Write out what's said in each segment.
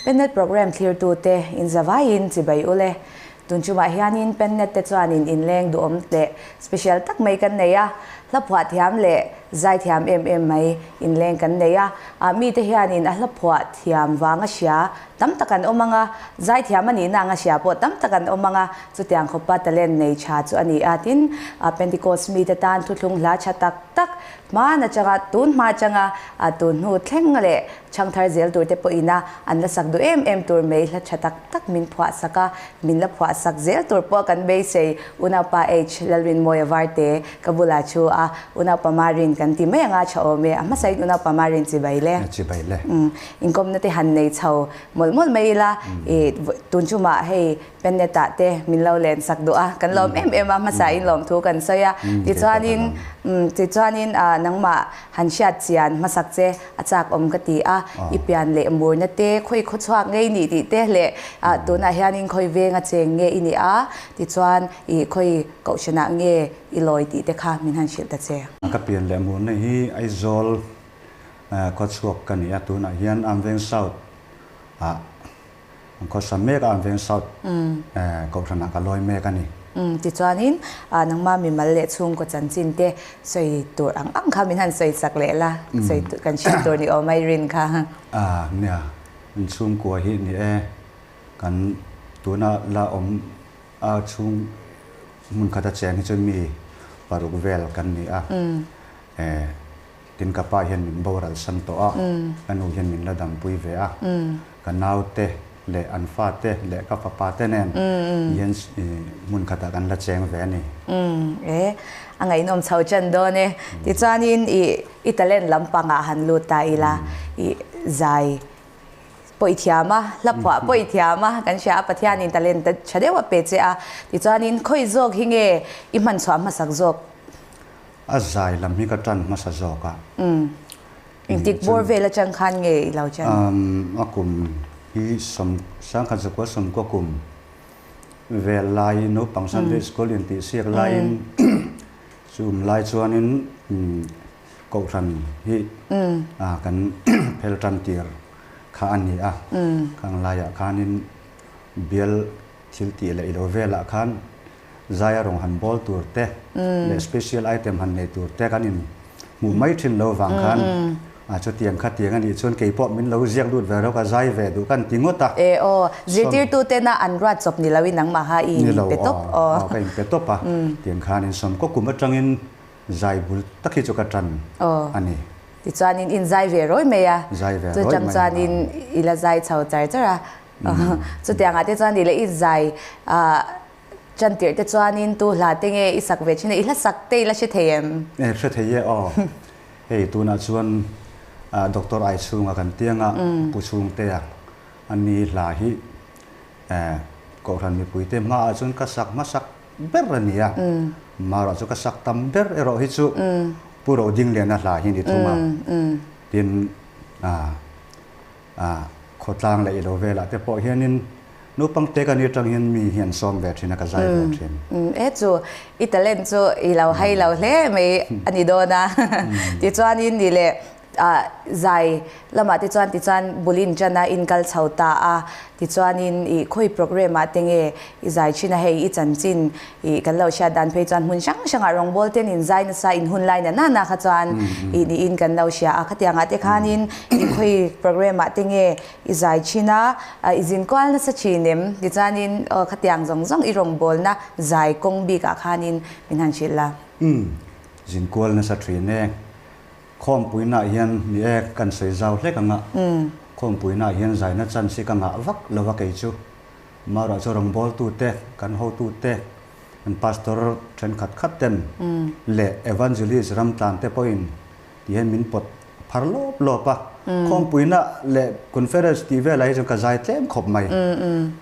Pennet program thlirtute in zavaiin chibai ule. Tun chumah hianin Pennet te chuanin inleng duhawm leh special tak mai kan nei a, hla phuah thiam leh zai thiam em em mai inleng kan nei a. Ah mite hianin a hla phuah thiam vang a hria tam tak an awm ang a, zai thiam a nihna ang a hria pawh tam tak an awm ang a, chutiang khawpa talent nei tha chu a ni a. Tin, Pentecost mite tan thuthlung hla tha tak tak hman atanga tun hma atanga tun hnu thleng leh Chhangthar zel tur te pawhin a an la sak duh em em tur mai hla tha tak tak min phuah sak a, min la phuah sak zel tur pawh kan beisei. Unaupa H. Lalrinmawia Varte ka bulah thu a, Unaupa Marin kan ti mai anga tha awm e, a hmasain Unaupa Marin chibai le. Chibai le. Inkawmna te han nei chho mawlh mawlh mai ila, i tun chumah hei Pennet ah te min lo len sak duh a, kan lawm em em a, hmasa in lawm thu kan sawi a, tichuanin tichuanin nangmah han hriat chian hmasak che a chak awm ka ti a, i pian leh murna te khawi khaw chhuak ngei nih tih te leh tunah hianin khawi veng a cheng nge i nih a, tichuan i khawi kohhranah nge i lawi tih te kha min han hrilh ta che. Ka pian leh murna hi Aizawl khaw chhuak ka ni a, tunah hian Amveng South ah An khawsa mek a, an veng South Kohhranah ka lawi mek a ni. Tichuanin nangma mimal leh chhungkaw chanchin te sawi tur ang ang kha min han sawi chak leh la, sawi kan hriat tur ni awm a i rin kha. Nia, in chhungkua hi ni e, kan tuna la awm a chhung hmun khata cheng hi chu mi paruk vel kan ni a. Tin ka pa hian min boral san tawh a, ka nu hian min la dampui ve a, ka naute leh an fate leh ka fapa te nen hian hmun khatah kan la cheng ve a ni. E, a ngaihnawm chho chan dawn e. Tichuanin i i talent lampangah han lut ta ila, i zai pawh i thiam a, hla phuah pawh i thiam a, kan hria a, Pathianin talent tha deuh a pe che a. Tichuanin khawi zawk hi nge i hman chhuah hmasak zawk? A zai lam hi ka tan hmasa zawk a. Umm. Engtik bawr vel atang khan nge i lo chan? Umm a kum hi sawm sangkhat zakua sawmkua kum vel laiin naupang Sunday school in tih siak laiin chum lai chuanin kohhran hi kan phel tan tir kha a ni a. Khang laiah khanin bial thil tih leh i lo velah khan Zaia rawng han bawl tur te leh special item han nei tur te kan in hmuh mai thin lo vang khan a chutiang khatiang a nih chuan kei pawh min lo ziak lut ve ro ka zai ve duh kan ti ngawt a. E aw, zirtirtu tena an ruat chawp ni loin nangmah kha i in pe tawp aw. Ni lo aw, ka in pe tawp a, tiang khan in sawm kaw kum atangin zai bul tak hi chu ka tan a ni. Tichuanin in zai ve rawi mai a, Zai ve rawi mai a. Chutang chuanin i la zai chho char char a. Chutiangah te chuan i la i zai Chantirh te chuanin tu hla te nge i sak ve thin a, i hla sak te i la hre thei em? E, hre thei e aw. Hei tunah chuan Doctor Aichhunga kan tiang a, Pu Chhungtea a ni hla hi Kohhran mipuite hmaah chuan ka sak hmasak ber a ni a. Marawh chu ka sak tam ber erawh hi chu Pu Rodingliana hla hi ni thung a. Tin, Khawtlang leh ilo velah te pawh hianin naupang te kan atang hian mi hi an sawm ve thin a, ka zai ve thin. E chu i talent chu i lo hai lo hle mai a ni dawn a. Tichuanin ni leh zai lamah te chuan tichuan bulin tana in kal chho ta a. Tichuanin i khawi program ah te nge i zai thin a, hei i chanchin I kan lo hriat dan phei chuan hmun hrang hrangah rawngbawl ten in zai nasa in hun lai na na kha chuan i niin kan lo hria a. Khatiangah te khanin i khawi program ah te nge i zai thin a, i zin kual nasa thin em? Tichuanin aw khatiang zawng zawng i rawngbawlna zai kawng bikah khanin min han hrilh la. Umm, zin kual nasa thin e. Khawmpuinaah hian ni e kan sawi zau hlek ang a, khawmpuinaah hian zaina chance hi ka ngah vak lo a kei chu. Marawh chu rawngbawltute, kan hotute, kan pastor thenkhat khat ten leh evangelist ramtlante pawhin ti hian min pawt phar lawp lawp a. Khawmpuina leh conference tih velah hi chuan ka zai tlem khawp mai.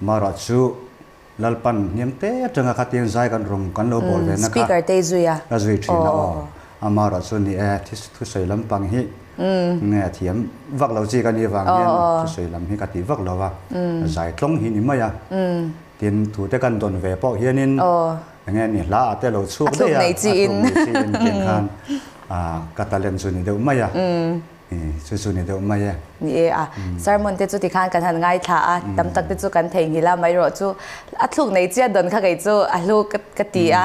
Marawh chu Lalpan hniam te atanga khatiang zai kan rawng kan lo bawl ve na kha Speaker te i zui a. Ka zui thin a aw. Amarawh chu ni e, thusawi lampang hi Nge a thiam vak lo chi ka nih vang hian thusawi lam hi ka tih vak lo a, zai tlawng hi ni mai a. Tin, thu te kan dawn ve pawh hianin enge ni hla ah te lo chhuk daih a, a thluk nei chi in tiang khan ka talent chu ni deuh mai a, chu chu ni deuh mai e. Ni e a sermon te chu tikhan kan han ngaithla a, tam tak te chu kan theihnghilh a, mai rawh chu a thluk nei chiah dawn kha kei chu a hlu ka ti a,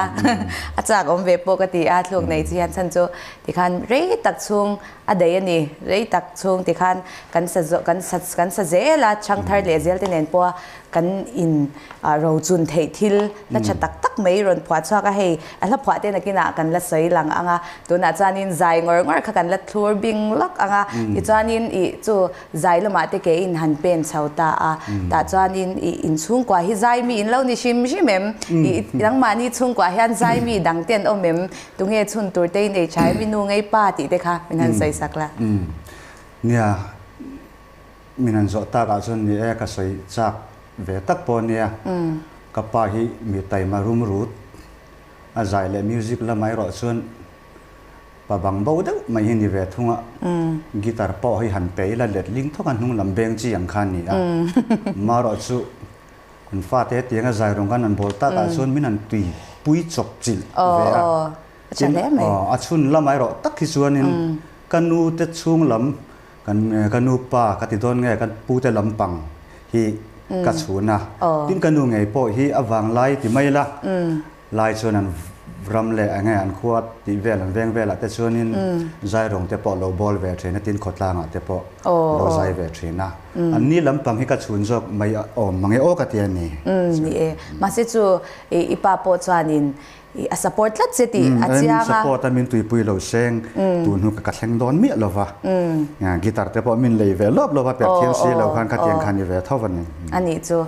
a chak awm ve pawh ka ti a, thluk nei chi hian chhan chu tikhan rei tak chhung a daih a ni, rei tak chhung tikhan kan sa zawh kan sa kan sa zel a, chhang thar leh zel te nen pawha kan in rochun theih thil hla tha tak tak mai rawn phuah chhuak a, hei a hla phuah te nakinah kan la sawi lang ang a, tunah chuanin zai ngawr ngawr kha kan la thlur bing lawk ang a, tichuanin ih chu zai lamah te ke in han pen chho ta a, tah chuanin ih inchhungkua hi zai mi in lo ni hrim hrim em, ih nangmahni chhungkua hian zai mi dang te an awm em, tunge chhun tur te in ei tha em i nu ngei pa tih te kha min han sawi sak la. Nia. Min han zawh takah chuan ni e, ka sawi chak ve tak pawh ania. Ka pa hi mi taima rum rut, a zai leh music lamah erawh chuan pa bang bo deuh mai hi ni ve thung a. Guitar pawh hi han pe ila letling thawk a hnung lam beng chi ang kha a ni a. Marawh chu an fate hetianga zai rawng khan an bawl takah chuan min han tui pui chawp chilh ve a. Tin, a chhun lamah erawh tak hi chuanin ka nu te chhung lam Kan ka nu pa ka ti dawn nge kan pu te lampang hi ka chhun a, tin ka nu ngei pawh hi a vang lai ti mai la, lai chuan an ram leh enge an khua tih vel an veng velah te chuanin zairawng te pawh lo bawl ve thin a, tin khawtlangah te pawh lo zai ve thin a, an ni lampang hi ka chhun zawk mai awm mange aw ka ti a ni. Ni e, mahse chu i pa pawh chuanin I a support tlat che tih a chiang a. Min support a, min tuipui lo seng tun hnu ka thleng dawn miah lo va. Guitar te pawh min lei ve lawp lawp a, perh thiam si lo khan khatiang khan i ve tho a ni. A nih chu.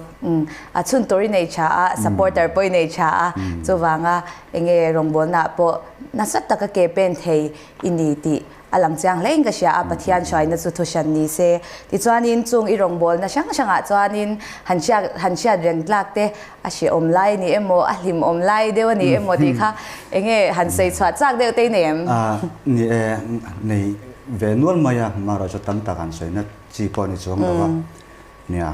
A chhun tur i nei tha a, supporter pawh i nei tha a, chuvanga enge rawngbawlnaah pawh nasa taka ke pen thei i ni tih A lang chiang hlein ka hria a, Pathian hruaina chu thu hran ni se. Tichuanin chung i rawngbawlna hrang hrangah chuanin han hriat han hriat reng tlak te a hrehawm lai a ni emaw, a hlimawm lai deuh a ni emaw tih kha enge han sawi chhuah chak deuh te i nei em? A, ni e, nei ve nual mai a, marawh chu tam tak han sawina chi pawh a ni chuang lo va. Nia,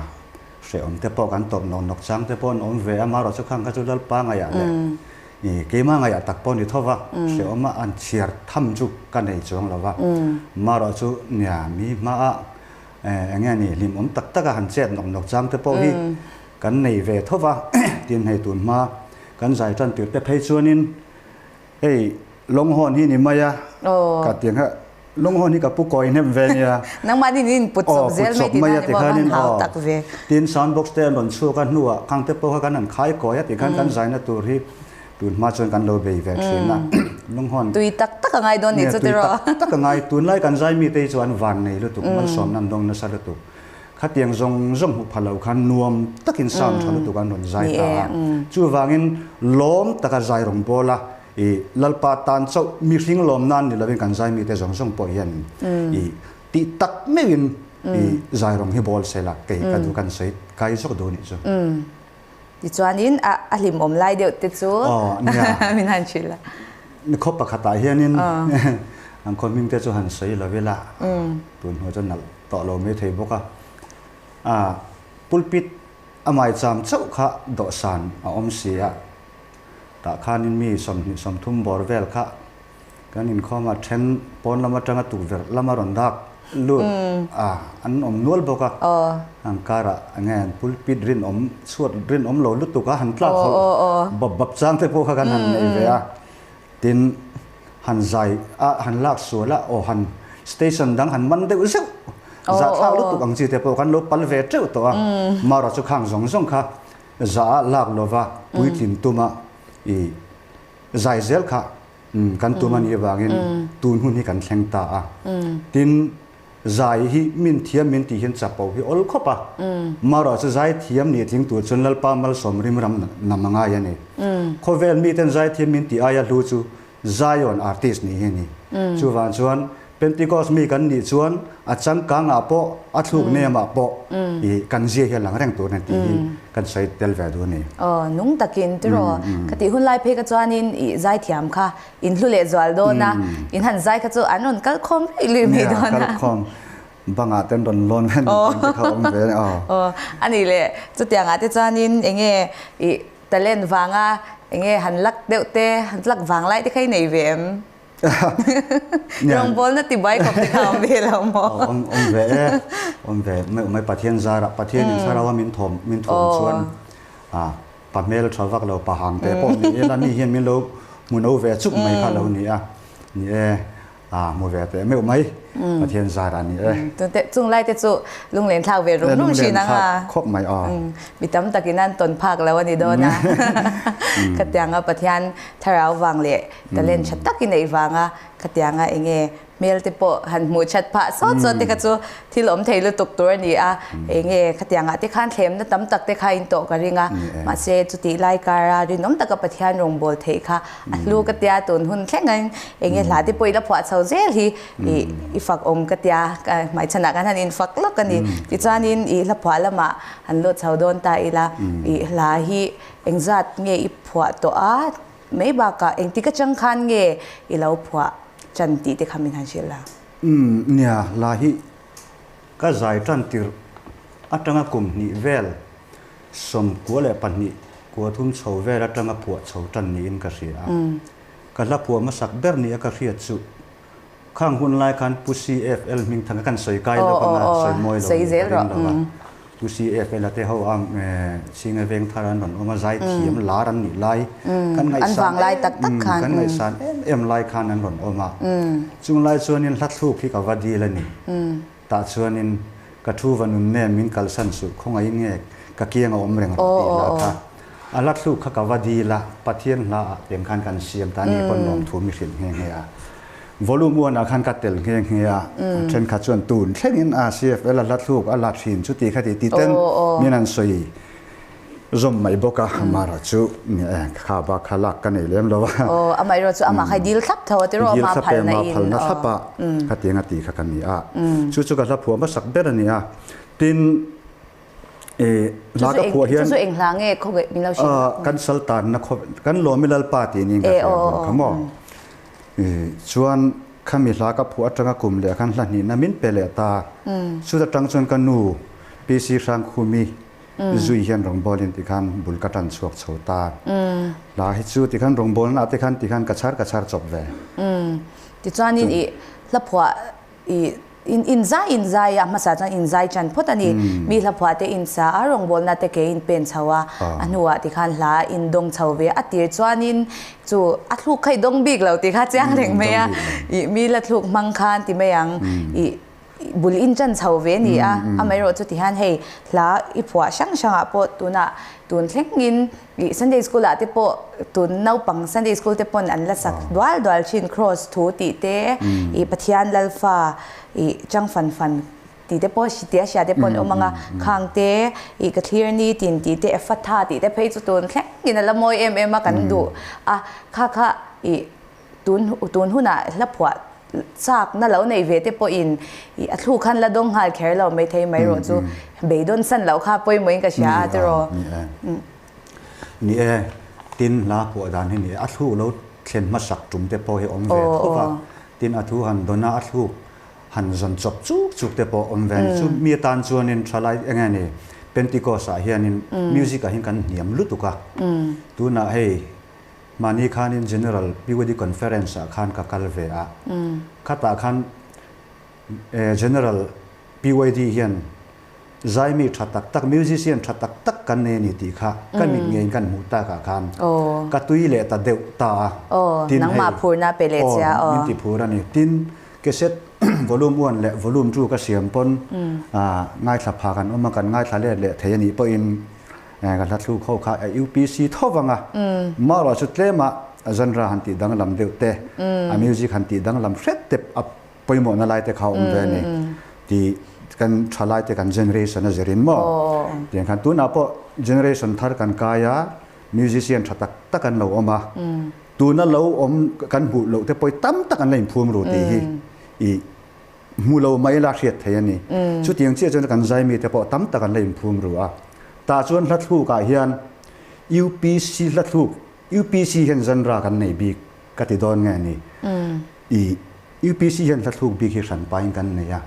hrehawm te pawh kan tawp nawk nawk chang te pawh an awm ve a, marawh chu khang kha chu Lalpa ngaiah leh I keimah ngaiah tak pawh ni tho va, hrehawm a an chhiar tham chu ka nei chuang lo va. Marawh chu nia mi hmaah eng nge ni hlimawm tak taka han chet nawk nawk chang te pawh hi kan nei ve tho va. Tin hei tun hma kan zai tan tir te phei chuanin hei lawnghawn hi ni mai a, ka tiang kha Lunghawn hi ka pu kawi hnem ve nia. Nangmah nin in put chawp zel mai tih nan i maw van hau tak ve. Tin sound box te an rawn chhuak a hnuah khang te pawh kha kan han khai kawi a tih khan kan zaina tur hi tun hma chuan kan lo bei ve thin a. Lunghawn. Tui tak tak a ngai dawn nih chu tiraw. Tui tak tak a ngai. Tunlai kan zai mite hi chu an van nei lutuk, malsawmna an dawng nasa lutuk. Khatiang zawng zawng hmu pha lo khan nuam takin sound tha lutuk an rawn zai ta a. Chuvangin lawm taka zai rawn bawl a. I Lalpa tan chauh mihring lawm nan ni lovin kan zai mite zawng zawng pawh hian i tih tak meuhin i zai rawng hi bawl se la kei ka duh kan sawi kai zawk duh nih chu. Tichuanin a a hlimawm lai deuh te chu min han hrilh a. Khaw pakhatah hianin an khaw hming te chu han sawi lo ila tun hnu chuan nalh tawh lo mai thei bawk a. A pulpit a maicham chauh kha dawhsan a awm si a. Tah khanin mi 20, 30 bawr vel kha kan inkhawm a, then pawn lam atanga tukverh lama rawn dak lut a, an awm nual bawk a. An karah enge an pulpit rinawm chhuat rinawm lo lutuk a, han tlak hawlh bap bap chang te pawh kha kan han neih ve a. Tin, han zai a, han lak sual a, aw han station dang han man deuh zeuh zahthlak lutuk ang chi te pawh kan lo pal ve teuh tawh a. Marawh chu khang zawng zawng kha Za ah lak lova puitlin tuma i zai zel kha kan tum a nih avangin tun hun hi kan thleng ta a. Tin, zai hi min thiam min tih hian chapo hi awl khawp a. Marawh chu zai thiam nih tling tur chuan Lalpa malsawm rim ram nam a ngai a ni. Khawvel miten zai thiam min tih aia hlu chu Zion artist nih hi a ni. Chuvang chuan Pentecost mi kan nih chuan a changkang ah pawh a thluk nem ah pawh i kan zia hi a lang reng tur a ni tih hi kan sawi tel ve duh a ni. Aw, nung takin tiraw ka tih hun lai phei ka chuanin i zaithiam kha in hlu leh zual dawn a, in han zai kha chu an rawn kal khawm rih lui mai dawn a. Nia, kal khawm bangah te an rawn lawn ve ang te kha awm ve a. Aw, a nih leh chutiangah te chuanin enge i talent vanga enge han lak deuh te, han lak vang lai te kha i nei ve em? Rawngbawlna ti bai khawp te kha awm ve lo maw? Awm awm ve e, awm ve meuh mai Pathian zarah Pathian in thlarau a min thawm min thuam chuan a pa hmel tha vak lo pa hang te pawh ni ila mi hian min lo hmu no ve chuk mai kha lo ni a, ni e. A hmu ve teh meuh mai, Pathian zar a ni e. Tunte chung lai te chu lunglen thlak ve rum rum thin ang a. Khawp mai a. Mi tam takin an tawn phak lo a ni dawn a. Khatianga Pathian thlarau vang leh talent tha tak i neih vanga khatianga enge hmel te pawh han hmuh that phah sawt sawt te kha chu thil awm thei lutuk tur a ni a. Enge khatiangah te khan thlemna tam tak te kha in tawh ka ring a. Mahse chutih lai kara rinawm taka Pathian rawngbâwl theih kha A hlu ka tia tun hun thleng in enge hla te pawh i la phuah chho zel hi i i fak awm ka tia hmaichhanah khan han infak lawk a ni. Tichuanin i hla phuah lamah han lut chho dawn ta ila i hla hi engzat nge i phuah tawh a mai bakah engtik atang khan nge i lo phuah tan tih te kha min han hrilh la. Umm nia hla hi ka zai tan tirh atanga kum hnih vel 92 kua thum chho vel atanga phuah chho tan niin ka hria a. Ka hla phuah hmasak ber nia ka hriat chu khang hun lai khan Pu CFL hming thanga kan sawi kai lawk anga sawi mawi lo nih ka ring lo a. Pu CFL a te ho a Singa veng thar an rawn awm a, zai thiam lar an nih lai kan ngaihsan em kan ngaihsan em em lai khan an rawn awm a. Chung lai chuanin hla thluk hi ka va dil a ni. Tah chuanin ka thu va nun nem min kalsan suh, khawngaihin nge ka kiang a awm reng rawh tih hla kha a hla thluk kha ka va dil a, Pathian hla ah tiang khan kan siam ta ni pawn lawmthu mi hrilh nghe nghe a. Volume one ah khan ka tel nghe nghe a, thenkhat chuan tun thlengin a CFL a hla thluk a la thin chuti kha ti ti ten min an sawi. Zawm mai bawk a, Mara chu kha bak kha lak ka nei lem lo a. Aw, amaherawh chu amah kha i dil thlap tho a tiraw, ama phalna in. Dil thlap e, ama phalna thlap a, khatiang a tih kha ka ni a. Chu chu ka hla phuah hmasak ber a ni a. Tin, hla ka phuah hian. Chu chu eng hla nge khaw min lo hrilh? Kan saltanna khaw, kan lawmi Lalpa tih niin ka hria bawk kha maw. Chuan khami hla ka phuah atanga kum leh khan hla hnihna min pe leh ta. Chuta tang chuan ka nu PC Hrangkhumi Zui hian rawngbawlin tikhan bul ka tan chhuak chho ta. Hla hi chu tikhan rawngbawlna ah te khan tikhan ka chhar ka chhar chawp ve. Tichuanin i hla phuah i in inzai inzai a hmasa chuan inzai tan phawt a ni. Mi hla phuah te insa a rawngbawlna te ke in pen chho a, a hnuah tikhan hla in dawng chho ve a tir chuanin chu a thluk kha i dawng bik lo tih kha chiang reng mai a. I mi hla thluk hmang khan ti mai ang i Bul in chan chho ve a ni a, amaherawh chu tihian hei hla i phuah hrang hrangah pawh tunah tun thlengin ih Sunday school ah te pawh tun naupang Sunday school te pawn an la sak dual dual thin Kraws thu tih te ih Pathian Lalfa ih chang fan fan tih te pawh tia hria te pawh an awm ang a, khang te ih ka thlir ni tin tih te Efatha tih te phei chu tun thlengin a la mawi em em a kan duh a, kha kha ih Tun tun hunah hla phuah chak na lo nei ve te pawhin i a thluk khan la dawng nghal kher lo mai thei mai rawh chu beidawn san loh kha pawimawhin ka hria a tiraw. Ni e, ni e, tin hla phuah dan hi ni e, a thluk lo thlen hmasak tum te pawh hi awm ve tho va, tin a thu han dawn a a thluk han zawn chawp chuk chuk te pawh awm ve a ni. Chu mi atan chuanin thalai eng nge ni Pentecost ah hianin music ah hian kan hniam lutuk a, tunah hei Mahni khanin General PYD Conference ah khan ka kal ve a, khatah khan General PYD hian zaimi tha tak tak, musician tha tak tak kan nei a ni tih kha ka mit ngeiin kan hmuh takah khan ka tui leh ta deuh ta a. Tin hei, aw, min ti phur a ni. Tin, cassette volume one leh volume two ka siam pawn ngaithla phak an awm a, kan ngaithla let leh thei a nih pawhin Ka hla thluk ho kha a UPC tho vang a, marawh chu tlem a genre han tih danglam deuh te, a music han tih danglam hret te a pawimawhna lai te kha a awm ve a ni tih kan thalai te kan generation a zirin maw tiang khan tunah pawh generation thar kan kai a, musician tha tak tak an lo awm a, tuna lo awm kan hmuh loh te pawh tam tak an la inphum ru tih hi i Hmu lo mai la hriat thei a ni. Chutiang chiah chuan kan zaimi te pawh tam tak an la inphum ru a. Tah chuan hla thluk ah hian UPC hla thluk, UPC hian genre kan nei bik ka ti dawn nge ni. I UPC hian hla thluk bik hi hran pain kan nei a.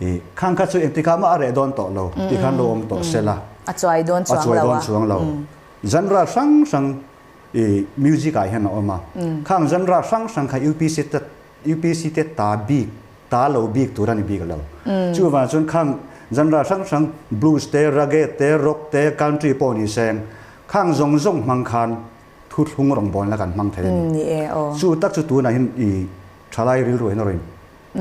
I khang kha chu engtikah mah a reh dawn tawh lo ti khan lo awm tawh se la. A chuai dawn chuang lo a. A chuai dawn chuang lo. Genre hrang hrang. I music ah hian a awm a. Khang genre hrang hrang kha UPC te UPC te ta bik ta lo bik tur a ni bik lo. Chuvang chuan khang genre hrang hrang blues te, reggae te, rock te, country pawh ni seng khang zawng zawng hmang khan thuthlung rawngbawlna kan hmang thei a ni. Chu tak chu tunah hian i thalai rilru hian a rawn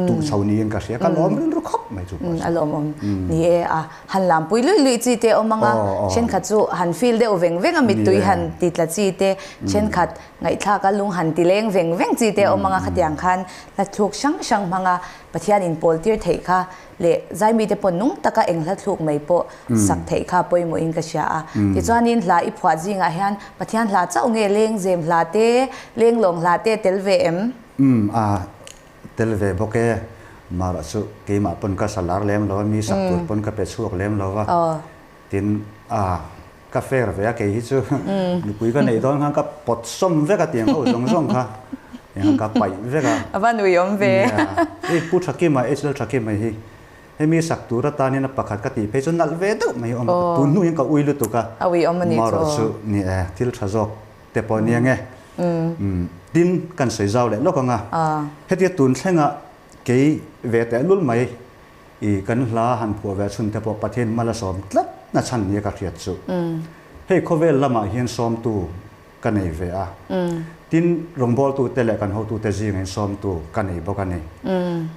tuh chho niin ka hria. Ka lawm rilru khawp mai chu pawh. A lawmawm. Ni e, a han lampui luih luih chi te awm ang a, thenkhat chu han feel deuh veng veng a mittui han ti tla chi te, thenkhat ngaihthlak a lung han ti leng veng veng chi te awm ang a, khatiang khan hla thluk hrang hrang hmang a Pathian in pawl tir theih kha leh zaimi te pawh nung taka eng hla thluk mai pawh sak theih kha pawimawhin ka hria a. Tichuanin hla i phuah zingah hian Pathian hla chauh nge lengzem hla te, lenglawng hla te tel ve em? Umm a tel ve bawk e. Mara chu keimah pawn ka sa lar lem lo a, mi sak tur pawn ka pe chhuak lem lo a. Tin a ka fair ve a kei hi chu nupui ka neih dawn khan ka pawt sawm vek a tiang ho zawng zawng kha eng ka paih vek a. A va nui awm ve. Hei Pu Thakima, HL Thakima hi hemi sak tur atanin a pakhat ka tih phei chu nalh ve deuh mai awm a, tun hnu hian ka ui lutuk a. A ui awm a nih chu. Mara chu ni e, thil tha zawk te pawh nia nge. Tin kan sawi zau leh lawk ang a, hetia tun thlenga kei ve tehlul mai I kan hla han phuah ve chhun te pawh Pathian mal a sawm tlat na chhan nia ka hriat chu. Hei khawvel lamah hian sawmtu ka nei ve a. Tin, rawngbawltu te leh kan hotu te zingah hian sawmtu ka nei bawk a ni.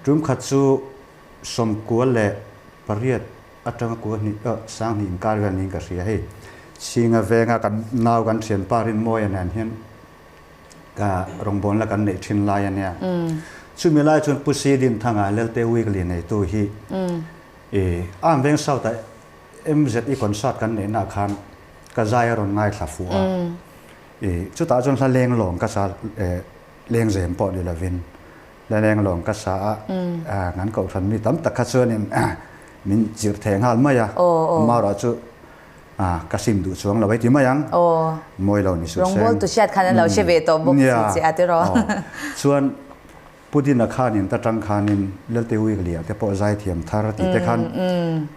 Tum khat chu sawmkua leh pariat atanga kua hnih sanghnih inkar vel niin ka hria. Hei Chhinga venga kan nau kan thianpa Rinmawia nen hian ka rawngbawlna kan neih thin lai a nia. Chumi lai chuan Pu Si Dinthanga Lelte Weekly neitu hi i Arm Veng South ah MZE concert kan neihna ah khan ka zai a rawn ngaithla fuh a. I chutah chuan hla leng lawng ka sa leng zem pawh ni lovin hla leng lawng ka sa a. Kan kohhran mi tam tak kha chuanin min zir thei nghal mai a. Amaherawhchu A, ka sim duh chuang lo ei ti mai ang. Aw. Mawi lo ni suh seng. Rawngbawl tu hriat khan an lo hre ve tawh bawk si che a tiraw. Aw. Chuan Pudina khanin ta tang khanin Lelte Weekly-ah te pawh zaithiam thar tih te khan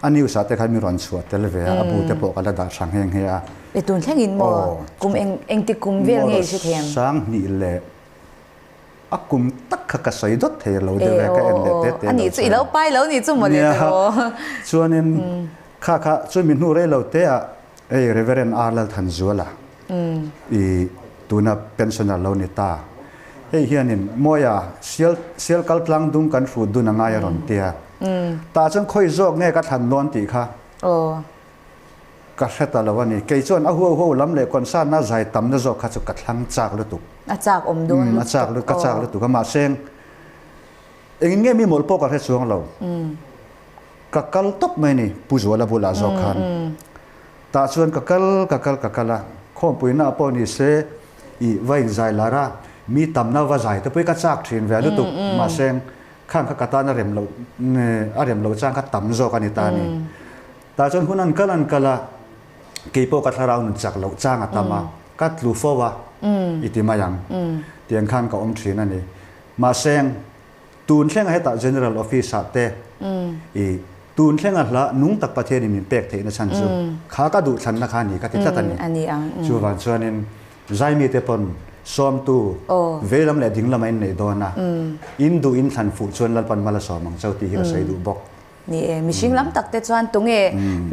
a news ah te khan mi rawn chhuah tel ve a, a bu te pawh ka la dah tha nghe nghe a. E tun thleng in maw? Kum eng engtik kum vel nge i hre thiam? Sanghnih leh A kum tak kha ka sawi dawt thei lo deuh e, ka en leh te te lo chuan. Chu i lo pai lo ni chu mawle tiraw. Chuanin kha kha chu mi hnu rei lo te ah hei Reverend R Lalthanzuala i tuna pensioner lo ni ta. Hei hianin Mawia sial sial kal tlang dung kan hrut dun a ngai a rawn tia. Tah chuan khawi zawk nge ka thlan dawn tih kha. Ka hre ta lo a ni. Kei chuan a huau huau lam leh concern-a zai tamna zawk kha chu ka thlang chak lutuk. A chak awm dawn lutuk. A chak lutuk, ka chak lutuk a. Mahse, engin nge mi mawlh pawh ka hre chuang lo. Ka kal tawp mai a ni, Pu Zuala bulah zawk khan. Tah chuan ka kal, ka kal, ka kal a. Khawmpuina pawh ni se, i va inzai lar a, mi tamna va zai te pawh hi ka chak thin ve lutuk. Mahse, khang kha ka tan a rem loh, a rem loh chang kha tam zawk a ni ta a ni. Tah chuan hun an kal an kal a, kei pawh ka thlarau nun chak loh chang a tam a, ka tlu fo a, i ti mai ang. Tiang khan ka awm thin a ni. Mahse, tun thlenga hetah General Office ah te i tun thlenga hla nung tak Pathianin min pek theihna chhan chu kha ka duh thlanna kha a ni ka ti tlat a ni. Chuvang chuanin Zaimite pawn sawmtu veilam leh dinglam a inneih dawn a, in duh in thlan fuh chuan Lalpan mal a sawm ang chau tih hi ka sawi duh bawk. Ni e, mihring lam tak te chuan tunge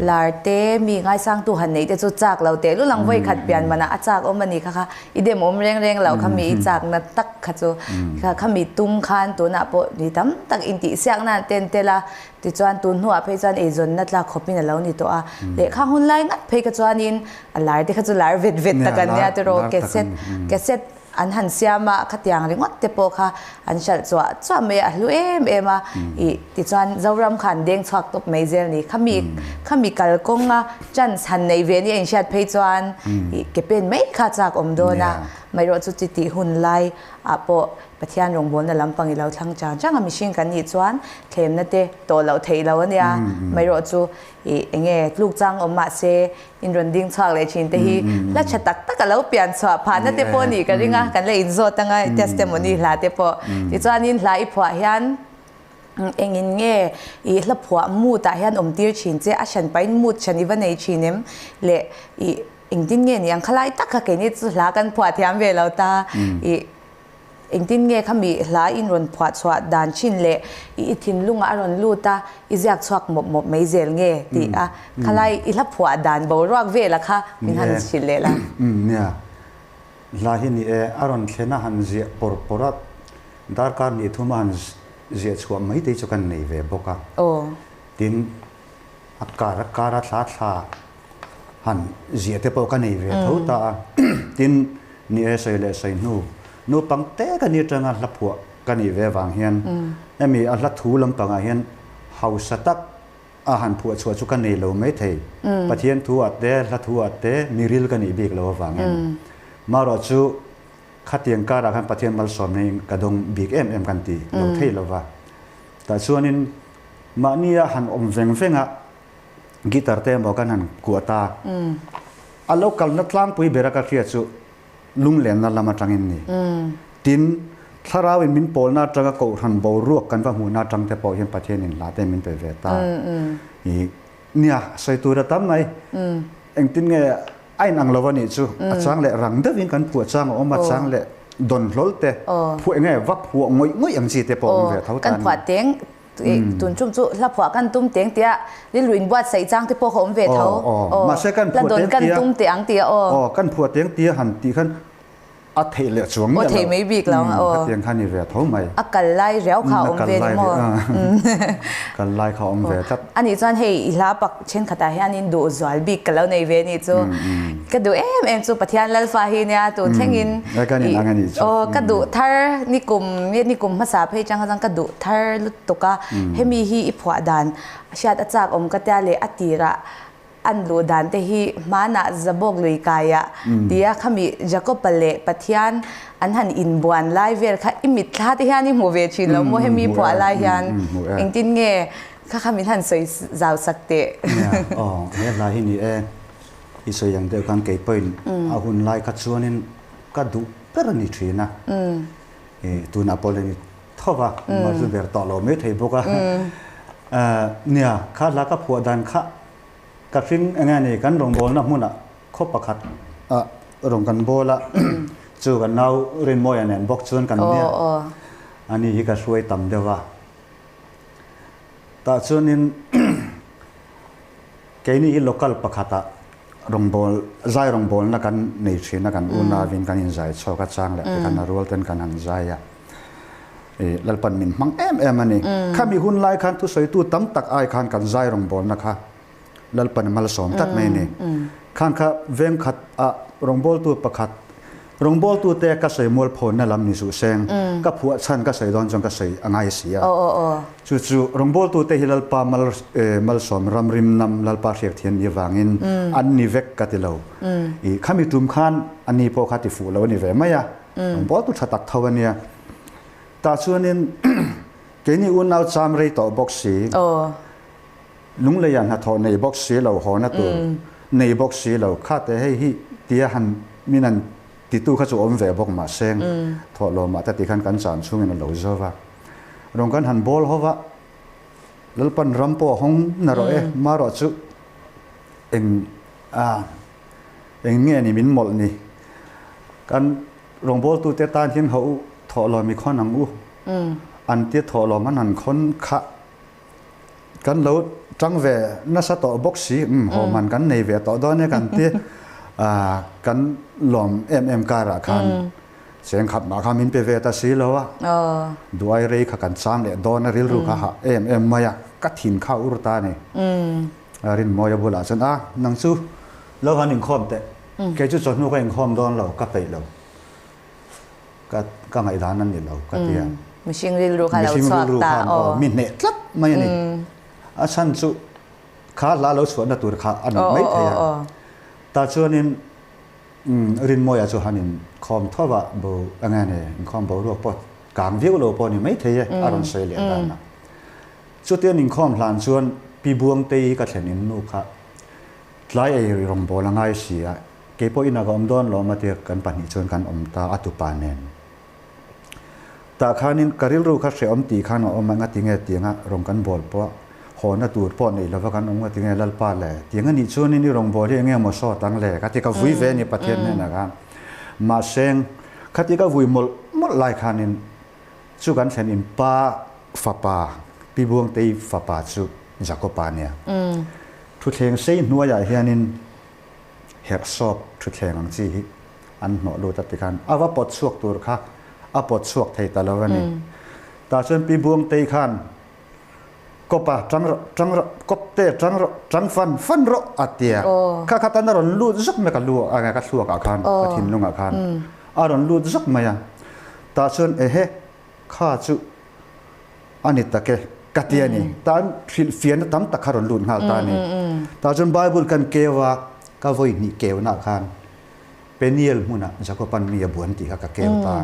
lar te mi ngaisangtu han neih te chu chak lo teh lul ang vawi khat pian manah a chak awm a ni kha kha i dem awm reng reng loh kha mi i chakna tak kha chu kha kha mi tum khan tunah pawh ni tam tak intihsiakna an ten tel a tichuan tun hnuah phei chuan eizawnna tlak khawpin a lo ni tawh a lehkha hun lai ngat phei kha chuanin a lar te kha chu lar vet vet tak an nia tiraw cassette cassette An han siam a, khatiang ringawt te pawh kha an hralh chuah chuah mai a, a hlu em em a, ih tichuan Zoram kha an deng chhuak tawp mai zel ni. Khami khami kalkawnga chance han nei ve nia inhriat phei chuan ih ke pen mai kha chak awm dawn a, maherawh chu chi tih hun lai ah pawh Pathian rawngbawlna lampang i lo thlang chang chang a, mihring kan nih chuan thlemna te tawh loh theih lo a nia, maherawh chu ih enge tluk chang awm mahse In rawn ding chhuak leh thin te hi hla tha tak tak a lo pian chhuah phahna te pawh nih ka ring a, kan la inzawt anga testimony hla te pawh. Tichuanin hla i phuah hian engin nge i hla phuah mood ah hian awm tir thin che, a hran pahin mood hran i va nei thin em leh i Engtin nge ni ang khalai tak kha keini chu hla kan phuah thiam ve lo ta. I engtin nge khami hla in rawn phuah chhuah dan thin leh i i thinlungah a rawn lut a, i ziak chhuak mawp mawp mai zel nge tih a khalai i hla phuah dan boruak vela kha min han hrilh leh la. Nia, hla hi ni e, a rawn thlen a han ziah pawr pawr a, darkar hnih thum a han ziah chhuah mai te hi chu kan nei ve bawk a. Tin, a kar a kar a thla thla han ziah te pawh ka nei ve tho ta a. Tin, ni e sawi leh sawi hnu, naupang te ka ni atanga hla phuah ka nih ve avang hian hemi a hla thu lampangah hian hausa tak a han phuah chhuah chu ka nei lo mai thei. Pathian thu ah te, hla thu ah te miril ka nih bik lo avangin. Marawh chu khatiang karah khan Pathian malsawmna in ka dawng bik em em kan ti lo thei lo va. Tah chuanin mahnia han awm veng venga guitar te emaw kan han kuah ta. A lo kalna tlangpui bera ka hria chu lunglenna lam atangin ni. Tin, thlarauin min pawlna atanga kohhran boruak kan va hmuhna atang te pawh hian Pathianin hla te min pe ve ta. I nia, sawi tur a tam mai. Engtin nge a inang lo a nih chu, a chang leh rang deuhin kan phuah chang a awm a, chang leh dawn hlawl te, phuah enge va phuah ngawih ngawih ang chi te pawh a awm ve tho ta a ni. Kan phuah teng Tun tum chu hla phuah kan tum teng tia rilru in buatsaih chang te pawh kha awm ve tho. Aw, mahse kan phuah teng tia. Hla dawn kan tum teh ang tia aw. Aw, kan phuah teng tia han tih khan a theih leh chuang miah lo. Aw, theih mai bik lo ang aw. Hetiang kha ni ve tho mai. A kal lai riau kha a awm ve ni maw? Kal lai kha a awm ve tlat. Anih chuan hei i hla pak thenkhatah hianin duh zual bik ka lo nei ve anih chu. Ka duh em em chu Pathian Lalfa hi nia tun thlengin aw ka duh thar nikum nikum hmasa phei chang kha chuan ka duh thar lutuk a hemi hi i phuah dan hriat a chak awm ka tia leh a tirah an luh dan te hi hmanah Zabawk lui kaiah tia khami Jacob-a leh Pathian an han inbuan lai vel kha i mitthla te hian i hmu ve thin lo maw hemi phuah lai hian engtin nge kha kha min han sawi zau sak teh. Aw he hla hi ni e. I sawi ang deuh khan kei pawhin a hun lai kha chuanin ka duh ber a ni thin a. Tunah pawh la ni tho va, mar chu ber tawh lo mai thei bawk a. Nia, kha hla ka phuah dan kha ka hring eng nge ni kan rawngbawlna hmunah khaw pakhat ah rawn kan bawl a, chu kan nau Rinmawia nen bawk chuan kan nia. Ani hi ka hruai tam deuh a. Tah chuanin Keini hi local pakhatah rawngbâwl, zai rawngbâwlna kan nei ṭhin a, kan unauin kan inzai chhuak a, chang leh te khan a rual ten kan han zai a, i Lalpan min hmang em em a ni. Khami hun lai khan thusawitu tam tak ai khan kan zai rawngbâwlna kha Lalpan a malsawm tlat mai a ni. Khan kha veng khat ah rawngbâwltu pakhat Rawngbawltute ka sawi mualphawnna lam ni suh seng, ka phuah chhan ka sawi dawn chuan ka sawi a ngai si a. Chu chu rawngbawltute hi Lalpa mal malsawm ram rim nam Lalpa hriak thian ni avangin an ni vek ka ti lo. I khami tum khan a ni pawh kha ti fuh lo a ni ve mai a, rawngbawltu tha tak tho a nia. Tah chuanin keini unau cham rei tawh bawk si. Lungleiah hnathawh nei bawk si lo, hawna tur nei bawk si lo, kha te hei hi tia han min han titu kha chu awm ve bawk mahse thawhlawmah te tikhan kan chan chhungin a lo zo va. Rawn kan han bawl ho va, Lalpan ram pawh a hawng na rawh e, marawh chu eng a eng nge ni min mawlh ni, kan rawngbawltute tan hian ho u thawhlawm i khawn ang u, an tia thawhlawm an han khawn kha. Kan lo tang ve nasa tawh bawk si, umm haw man kan nei ve tawh dawn e kan ti kan lawm em em karah khan cheng khat mah kha min pe ve ta si lo a, duai rei kha kan chang leh dawn a rilru kha hah em em mai a, ka thin kha ur ta a ni. Rinmawia bulah chuan a nang chu lo han inkhawm teh, kei chu chawhnu ka inkhawm dawn lo, ka peih lo. Ka ka ngaihdan a ni lo ka ti a. Mihring rilru kha lo chhuak ta aw. Mi hneh tlat mai a ni. A chhan chu kha hla lo chhuahna tur kha a ni mai thei a. Tah chuanin Rinmawia chu han inkhawm tho a, bo eng nge ni inkhawm boruak pawh kang viau lo pawh a ni mai thei e a rawn sawi leh dan a. Chutian inkhawm hlan chuan Pi Buangtei hi ka thlen in nu kha tlai ei rawngbâwl a ngai si a. Kei pawh inah ka awm dawn lawm a tia kan pahnih chuan kan awm ta a tupa nen. Tah khanin ka rilru kha hrehawm tih khan a awm a, ngatinge tianga rawn kan bawl pawh a. Hawna tur pawh nei lova kan awm ngati nge Lalpa le tiang anih chuanin i rawngbâwl hi enge maw sawt ang le ka ti ka vui ve a ni Pathian hnenah khan. Mahse khati ka vui mawlh mawlh lai khanin chu kan thlen in pa fapa Pi Buangtei fapa chu Jakopa a nia. Thuthleng sei hnuaiah hianin herhsawp thuthleng ang chi hi an hnawh lut a tikhan a va pawt chhuak tur kha a pawt chhuak thei ta lo a ni. Tah chuan Pi Buangtei khan Kawpa tang rawh, tang rawh, kawpte tang rawh, tang fan fan rawh a ti a. Kha kha tan a rawn lut zuk mai ka lu ah ka thluak ah khan, ka thinlung ah khan a rawn lut zuk mai a. Tah chuan ehe kha chu a ni tak e ka ti a ni. Tan hrilhfiahna tam tak kha rawn lut nghal ta a ni. Tah chuan Bible kan keu a, ka vawi hnih keuna khan Peniel hmunah Jakoban mi a buan tih kha ka keu ta.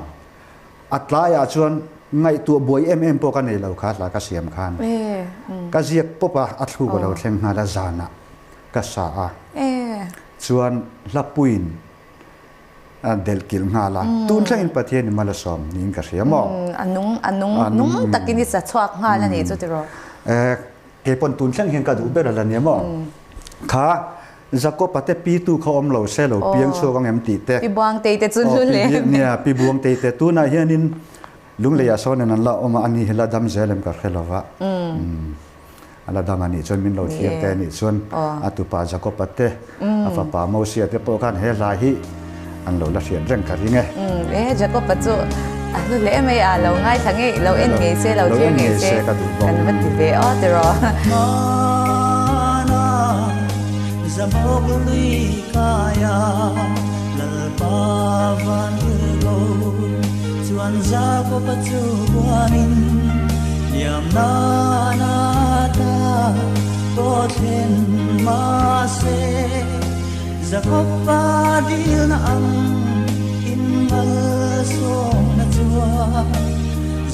A tlaiah chuan ngaihtuah buai em em pawh ka nei lo kha hla ka siam khan ka ziak pawp a, a thluk a lo thleng nghal a zanah ka sa a, chuan hlapuiin a delh kilh nghal a, tun thlengin Pathian i mal a sawm niin ka hria maw? A nung, a nung, nung takin i sa chhuak nghal a nih chu tiraw? Kei pawn tun thleng hian ka duh ber a la nia maw? Kha Jakob-a te pi tu kha awm lo se lo piang chhuak ang em tih te. Pi Buangtei te chu lu leh. Nia, Pi Buangtei te tunah hianin Lungleiah sawnin an la awm a, ani hi la dam zel em ka hre lo va. A la dam a nih chuan min lo thlir te a nih chuan a tupa Jakob-a te, a fapa Mosia te pawh khan he hla hi an lo la hriat reng ka ring e. E, Jakob-a chu a hlu hle mai a, lo ngaithla ngei, lo en ngei se, lo thlir ngei se, kan va ti ve aw tiraw. Hmana zamawk lui kaia Lalpa van rilro chuan Jakob-a chu buanin liam nan a ta pawh thlen mahse. Jakob-a dilna ang in malsawmna chuan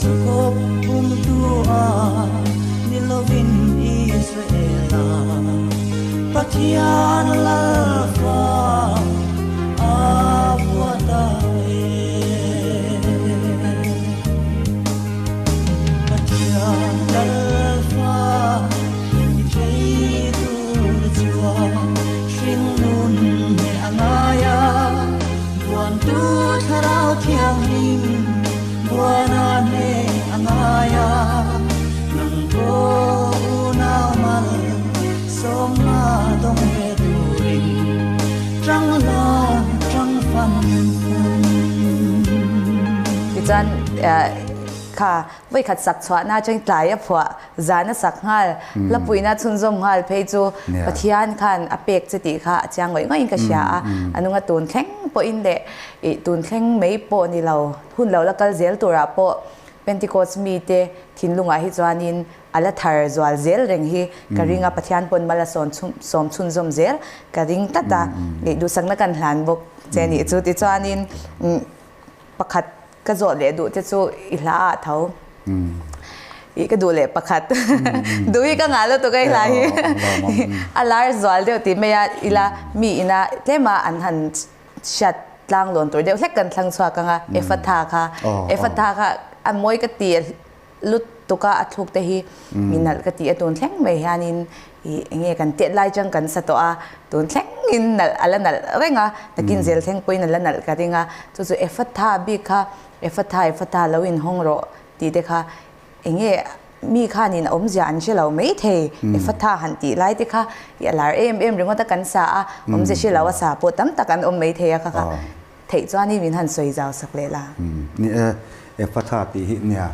Jakob pumtu-a ni lovin Israel-a Pathian Lalfa a vuah ta e. Pathian Lalfa i thei tur chuan Hringnun he a ngai a, Buantu Thlarau Thianghlim buana hne a ngai a, Nang pawh unau mal sawmna dawng ve turin Tang la tang fan fan. Tichuan kha vawikhat sak chhuahna atangin tlai a phuah Zan a sak nghal, hlapuina chhunzawm nghal phei chu Pathian khan a pek che tih kha a chiang ngawih ngawih in ka hria a, a nunga tun thleng pawhin leh ih tun thleng mai pawh ni lo, hun lo la kal zel turah pawh Pentecost mite thinlungah hi chuanin a la thar zual zel reng hi ka ring a, Pathian pawn mal a sawn sawm chhunzawm zel ka ring tlat a, ih duhsakna kan hlan bawk che nih chu tichuanin pakhat Ka zawh leh duh te chu i hla ah tho. I ka duh leh pakhat. Duh hi ka ngah lutuk a i hla hi. A lar zual deuh tih mai a ila mi ina tlem a an han hriat tlang lawn tur deuh hlek kan thlang chhuak ang a Efatha kha. Efatha kha a mawi ka ti lutuk a a thluk te hi mi nalh ka ti a tun thleng mai hianin ih enge kan tet lai chang kan sa tawh a tun thlengin nalh a la nalh reng a takin zel thleng pawhin a la nalh ka ring a chu chu Efatha bik kha Efatha Efatha lo inhawng rawh tih te kha enge mi khanin a awmzia an hre lo mai thei Efatha han tih lai te kha ih a lar em em ringawt a kan sa a awmzia hre lo a sa pawh tam tak an awm mai thei a kha kha Theih chuan i min han sawi zau sak leh la. Ni e, Ephatha tih hi nia.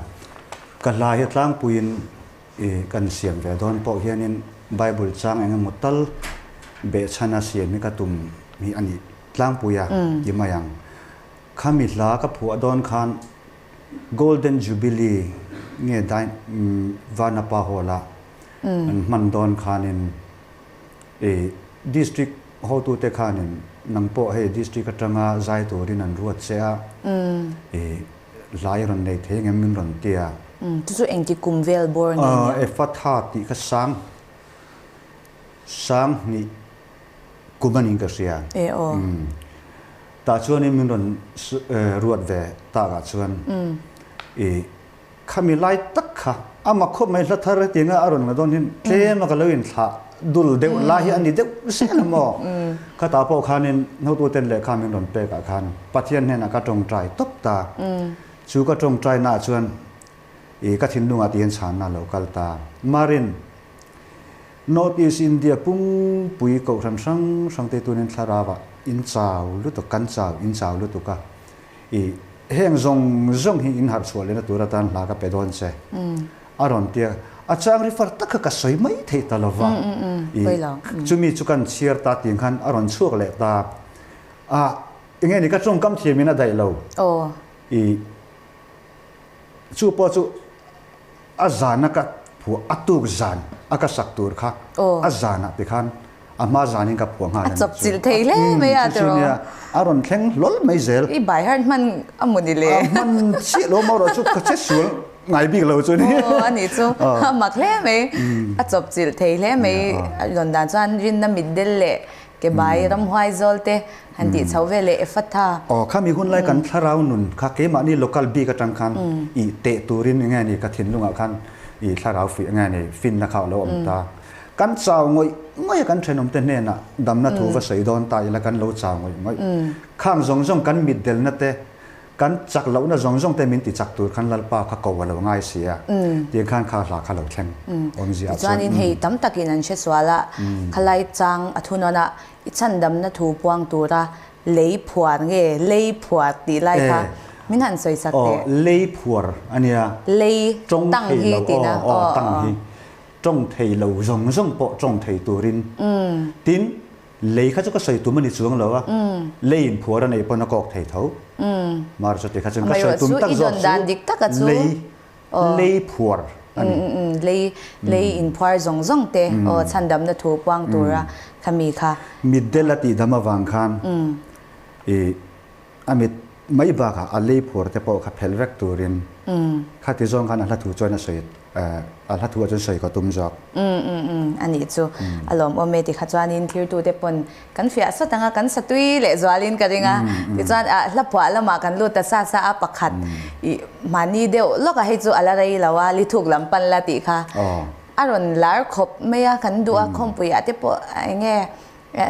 Ka hla hi tlangpuiin i kan siam ve dawn pawh hianin Bible chang eng emaw tal behchhana siam hi ka tum hi a nih tlangpui a ti mai ang. Khami hla ka phuah dawn khan Golden Jubilee nge dai Vanapa Hall-a an hman dawn khanin I district hotute khanin nang pawh hei district atanga zai turin an ruat che a, i hlai rawn nei thei engem min rawn ti a. Chu chu engti kum vel bawr nge nia? Efatha tih kha sang sang hnih kum a niin ka hria. E aw. Tah chuanin min rawn ruat ve takah chuan i khami lai tak kha. A mak khawp mai hla thar hetianga a rawn la dawn hian tlem a ka lo inthlah dul deuh lai hi a ni deuh zel a maw? Khatah pawh khanin hotuten lehkha min rawn pek ah khan Pathian hnenah ka tawngtai tawp ta. Chu ka tawngtai naah chuan i ka thinlungah tihian chhanna a lo kal ta. Marin, North East India pungpui kohhran hrang hrang te tunin thlarau ah in chau lutuk, kan chau, in chau lutuk a. I heng zawng zawng hi in harh chhuah lehna tur atan hla ka pe dawn che. A rawn ti a, a chang ri far tak kha ka sawi mai thei ta lo va. I chumi chu kan chhiar ta tih khan a rawn chhuak leh ta. A enge ni ka tawngkam thiam in a daih lo. I chu pawh chu A zana ka phuah, a tuk zan a ka sak tur kha a zanah ti khan a hma zanin ka phuah nghal a ni chu. A chawp chilh thei hle mai a tiraw. Chu nia, a rawn thleng hlawl mai zel. I bai har hman a maw ni le? A hman chiah lo maw erawh chu ka che sual ngai bik lo chu ni. Aw a nih chu, a mak hle mai. A chawp chilh thei hle mai. A rawn dan chuan rinna mitdel leh Ke bai ramhuai zawl te han tih chho ve leh Efatha. Aw, khami hun lai kan thlarau nun kha keimahni local bik atang khan i teh turin enge ni ka thinlungah khan i thlarau fuih enge ni finna kha a lo awm ta. Kan chau ngawih ngawih a kan thenawmte hnenah damna thu va sawi dawn ta ila kan lo chau ngawih ngawih. Khang zawng zawng kan mitdelna te Kan chak lohna zawng zawng te min ti chak tur khan Lalpa kha ko a lo ngai si a, tiang khan kha hla kha lo thleng awmzia ah chuan. Tichuanin hei tam takin an hre sual a, khalai chang a thunawn a, i chhandamna thu puang tura lei phuar nge lei phuar tih lai kha min han sawi sak teh. Aw, lei phuar a nia. Lei tang hi tihna. Aw, tang hi. Tawng thei lo zawng zawng pawh tawng thei turin. Tin, Lei kha chu ka sawi tum a ni chuang lo a, lei in phuar a neih pawn a kawk thei tho. Mar chu ti kha chuan ka sawi tum tak zawk chu lei, lei phuar a ni. Lei, lei in phuar zawng zawng te aw chhandamna thu puang tura khami kha. Mitdel a tihdam avang khan i a mit mai bakah a lei phuar te pawh kha phelh vek turin khati zawng khan a hla thu chuan a sawi a hla thu ah chuan sawi ka tum zawk. Um um um a nih chu a lawmawm e tikha chuanin thirtute pawn kan fiah sawt ang a kan satui leh zualin ka ring a tichuan ah hla phuah lamah kan lut ta sa sa a pakhat ih mahni deuh lawk a hei chu a la rei lo a lithuk lam pan la tih kha a rawn lar khawp mai a kan duh a khawmpui ah te pawh eng nge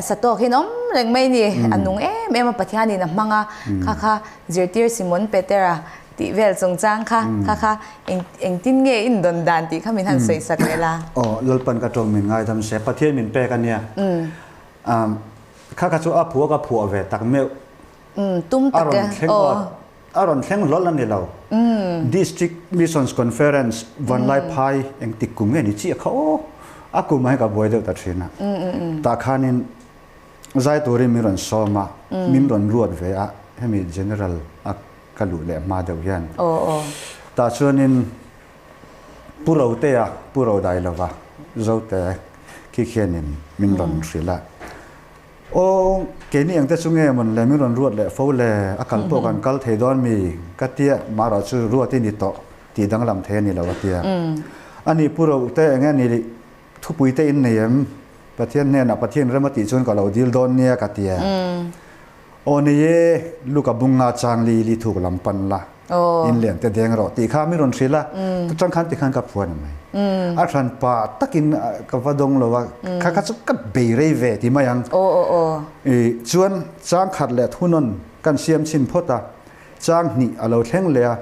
Sa tawk hi an awm reng mai ni. A nung em em a, Pathianin a hmang a, kha kha zirtir Simon Petera tih vel chungchang kha, kha kha eng engtin nge in dawn dan tih kha min han sawi sak leh la. Aw, Lalpan ka tawng min ngaidam se, Pathian min pek a nia. Kha kha chu a phuah ka phuah ve tak meuh. Tum tak e, aw. A rawn thleng hlawl a ni lo. District Missions Conference Vanlaiphai engtik kum nge ni chiah kha aw, a kum ah hian ka buai deuh ta thin a. Tah khanin zai turin min rawn sawm a, min rawn ruat ve a, hemi General a ka luh leh hma deuh hian. Tah chuanin Pu Rotea, Pu Rodailova, Zote khi khianin min rawn hrilh a. Aw, keini engte chu nge mawn le, min rawn ruat leh fo le, a kal pawh kan kal thei dawn mi? Ka tia, mahrawh chu ruat i ni tawh tih danglam thei a ni lo a tia. A ni Pu Rohte eng nge ni thupui te in nei em? Pathian hnenah Pathian rem a tih chuan ka lo dil dawn nia ka tia. Aw nei e, Luka bunga chang li li thuk lam pan la. In lian te deng rawh tih kha min rawn hrilh a, chutang khan tikhan ka phuan a mai. A hran pa takin ka va dawng lo a, kha kha chu ka bei rei ve ti mai ang. I chuan chang khat leh thunawn kan siam chhin phawt a, chang hnih a lo thleng leh a,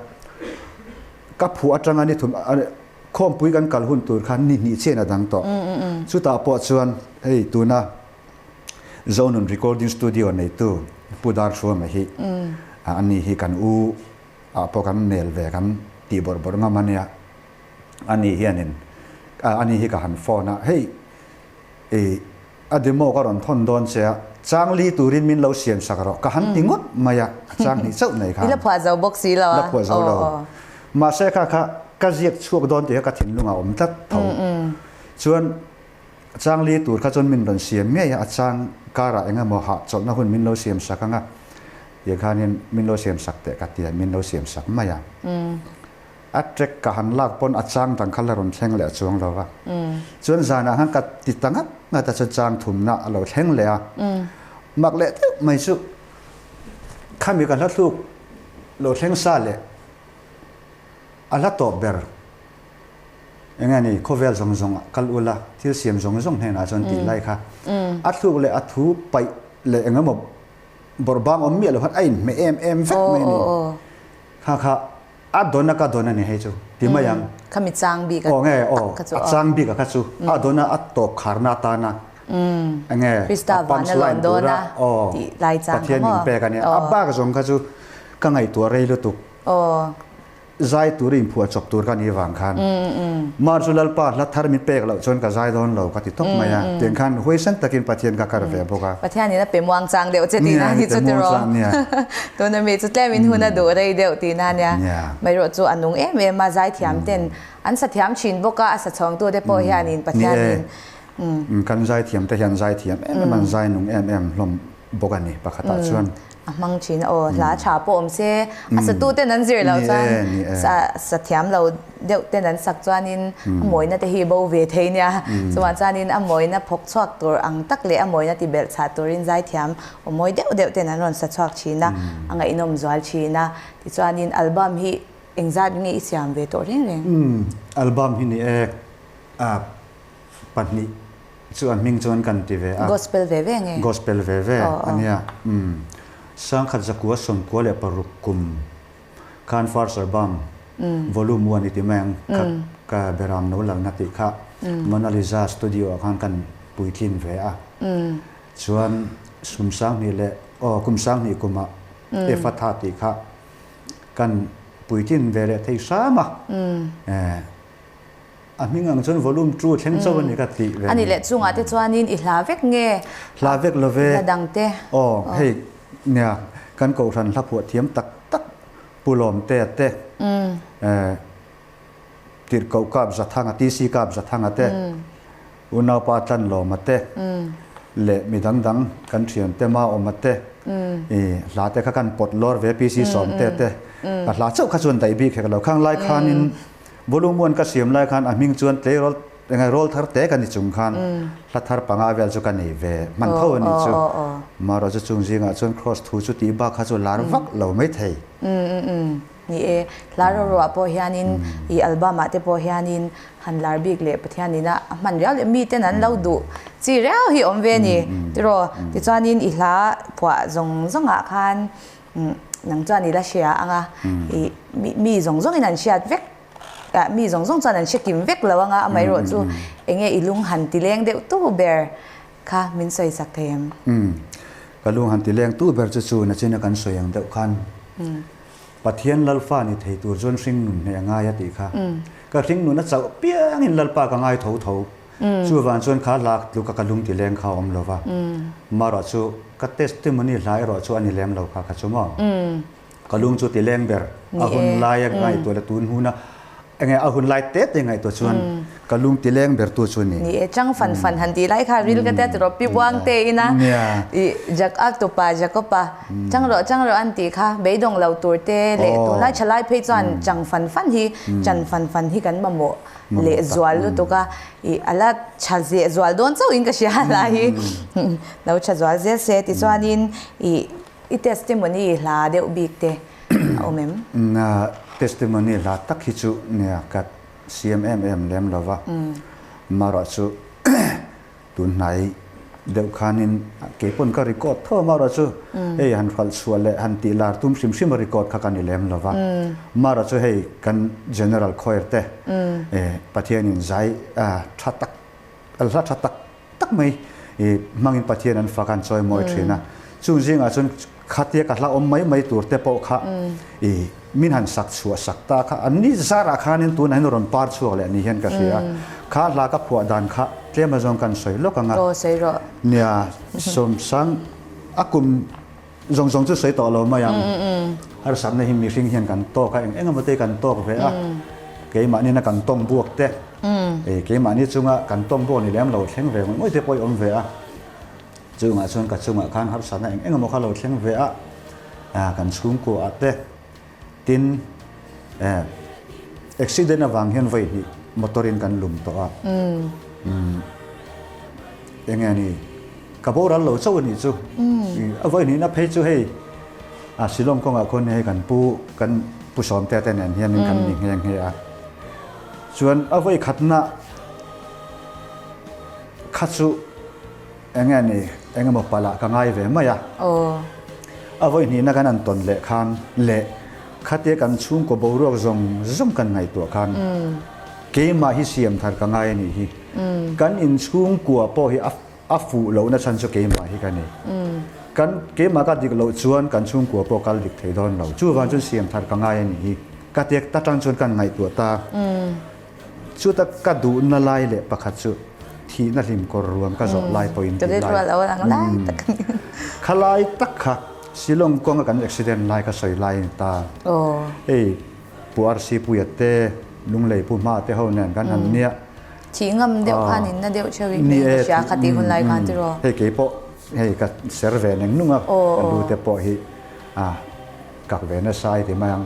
ka phuah atanga ni thum khawmpui kan kal hun tur khan ni hnih chian a dang tawh. Chutah pawh chuan hei tuna Zonun Recording Studio neitu Pu Darhruama hi ani hi kan u ah pawh kan nel ve kan tih bawrh bawrh ngam ania. Ani hianin ani hi ka han phone a, hei i a demo ka rawn thawn dawn che a, chang li turin min lo siam sak rawh ka han ti ngawt mai a, a chang hnih chauh nei khan. I la phuah zo bawk si lo a. La phuah zo lo. Mahse kha kha ka ziak chhuak dawn tih kha ka thinlung a awm tlat tho. Chuan A chang li tur kha chuan min rawn siam ngei a, a chang karah eng emaw hah chawlhna hun min lo siam sak ang a, tiang khanin min lo siam sak teh ka ti a, min lo siam sak mai a. A track ka han lak pawn a chang dang kha la rawn thleng leh chuang lo va. Chuan zanah khan ka ti ta ngat ngat a, chuan chang thumna a lo thleng leh a. Mak leh deuh mai chu khami ka hla thluk lo thleng sa leh a hla tawp ber. Enge ni khawvel zawng zawng ah kal ula thil siam zawng zawng hnenah chuan tih lai kha a thluk leh a thu paih leh eng emaw bawrh bang awm miah lo khan a inhmeh em em vek mai a ni. Kha kha a dawn a ka dawn a ni hei chu ti mai ang. Khami chang bik a Aw nge aw a chang bik a kha chu a dawn a a tawp kharna atana enge a punch line tura aw Pathian min pek a nia a bak zawng kha chu ka ngaihtuah rei lutuk. Zai tur inphuah chawp tur ka nih vang khan Mar chu Lalpa hla thar min pek loh chuan ka zai dawn lo ka ti tawp mai a, tiang khan huaisen takin Pathian ka kar ve bawk a. Pathian in a pe muang chang deuh che tihna hi chu tiraw? Tuna mi chu tlem in hun a duh rei deuh tihna nia. Mairawh chu a nung em em a, zaithiam ten an sa thiam thin bawk a, a sa chhawngtu te pawh hianin Pathian in. Kan zaithiam te hian zaithiam em em an zai nung em em hlawm bawk a ni pakhatah chuan. A hmang thin a aw, hla tha pawh awm se, a satu ten an zir loh chuan sa thiam lo deuh ten an sak chuanin a mawina te hi bo ve thei nia. Chuvang chuanin a mawina phawk chhuak tur ang tak leh a mawina ti belh chhah turin zaithiam aw mawi deuh deuh ten an rawn sa chhuak thin a, a ngaihnawm zual thin a. Tichuanin album hi engzat nge i siam ve tawh reng reng? Album hi ni e, 2. Chu a hming chuan kan ti ve a. Gospel ve ve nge? Gospel ve ve a nia. Umm. Sangkhat zakua sawmkua leh paruk kum khan First Album Volume One i ti mai ang kha ka beram no lalna tih kha Mona Lisa Studio ah khan kan puitlin ve a. Chuan kum sanghnih leh aw kum sanghnih kumah Efatha tih kha kan puitlin ve leh thei hram a. A hming ang chuan volume 2 thleng chauh a ni ka tih ve. A nih leh chungah te chuanin i hla vek nge? Hla vek lo ve. Hla dang te. Aw, hei nia kan kohhran hla phuah thiam tak tak Pu Lawmtea te, Tirhkoh Kap Zathanga, TC Kap Zathanga te, Unaupa Tlanlawma te leh mi dang dang kan thiante Maawma te i hla te kha kan pawt lawr ve PC Sawmtea te ka hla chauh kha chuan daih bik hek lo. Khang lai khanin Volume one ka siam lai khan a hming chuan tleirawl eng rawl thar te ka ni chung khan hla thar panga vel chu ka nei ve hman tho a nih chu. Marawh chu chung zingah chuan Kraws thu chu tih bak kha chu lar vak lo mai thei. Ni e, hla ro-roah pawh hianin i album ah te pawh hianin han lar bik leh Pathian ina a hman riau leh miten an lo duh chi riau hi awm ve a ni tiraw. Tichuanin i hla phuah zawng zawngah khan Nang chuan i la hria ang a, i mi zawng zawngin an hriat vek, mi zawng zawng chuan an hre kim vek lo ang a, amaherawh chu eng nge i lung han ti leng deuh tu ber kha min sawi sak thei em? Ka lung han ti leng tu ber chu chu nachina kan sawi ang deuh khan Pathian Lalfa ni thei tur chuan hringnun hneh a ngai a tih kha. Ka hringnun a chauh piangin Lalpa ka ngai tho tho. Chuvang chuan kha lak tluka ka lung ti leng kha a awm lo va, marawh chu ka testimony hla erawh chu a ni lem lo kha kha chu maw? Ka lung chu ti leng ber, a hun lai a ngaihtuah leh tun huna enge a hun lai te te ngaihtuah chuan ka lung ti leng ber tu chu a ni. Ni e, chang fan fan han tih lai kha ril ka tia tiraw pi buang te ina i Jak a tupa Jacob-a chang rawh chang rawh an tih kha beidawng lo tur te leh tunlai thalai phei chuan chang fan fan hi chan fan fan hi kan mamawh leh zual lutuk a, ih a la tha zeh zual dawn chauh in ka hria la hi lo tha zual zel se tichuanin ih i testimony hla deuh bik te a awm em? Na testimony hla tak hi chu nia ka siam em em lem lo va, marawh chu Tun hnai deuh khanin keipawn ka record tho a Mara chu hei han hralh chhuah leh han tih lar tum hrim hrim a record kha ka ni lem lo va. Mara chu hei kan General Choir te Pathianin zai tha tak hla tha tak tak mai hmangin Pathian an fak a an chawimawi thin a. Chung zingah chuan khatia ka hla awm mai mai tur te pawh kha min han sak chhuah sak ta kha an ni zarah khanin tunah hian rawn par chhuak leh ni hian ka hria a. Kha hla ka phuah dan kha tlem azawng kan sawi lawk ang a. Aw sawi rawh. Nia, Sawmsang a kum zawng zawng chu sawi tawh lo mai ang. Harsatna hi mihring hian kan tawk a, eng eng emaw te kan tawk ve a. Keimahni na kan tawng buak te, keimahni chunga kan tawng buak ni lem lo thleng ve ngawih ngawih te pawh i awm ve a. Chungah chuan ka chungah khan harsatna eng eng emaw kha lo thleng ve a, kan chhungkua ah te tin accident avang hian vawi hnih motor in kan lum tawh a, eng nge ni ka boral lo chauh a nih chu, a vawi hnihna phei chu hei Shillong kawngah khawn hei kan pu kan pu Sawmtea te nen hianin kan ni nghe nghe a. Chuan a vawi khatna kha chu eng nge ni eng emaw palh ah ka ngai ve mai a. A vawi hnihna kan han tawn leh khan leh khatia kan chhungkaw boruak zawng zawng kan ngaihtuah khan keimah hi siam thar ka ngai a nih hi. Kan inchhungkua pawh hi a A fuh lohna chhan chu keimah hi ka ni. Kan keimah ka dik loh chuan kan chhungkua pawh kal dik thei dawn lo. Chuvang chuan siam thar ka ngai a nih hi. Ka tek ta tang chuan kan ngaihtuah ta. Chuta ka duhna lai leh pakhat chu thihna hlim kawr ruam ka zawh lai pawhin tih lai. Kha lai tak kha Shillong kawnga kan accident lai ka sawi lai a ni ta. Hei Pu RC Puia te, Lunglei Pu Hma te ho nen kan han nia. Thih ngam deuh khan in na deuh theuh in ka hria kha tih hun lai khan tiraw. Hei kei pawh hei ka ser ve neng nung a, ka lu te pawh hi a kak ve nasa i ti mai ang.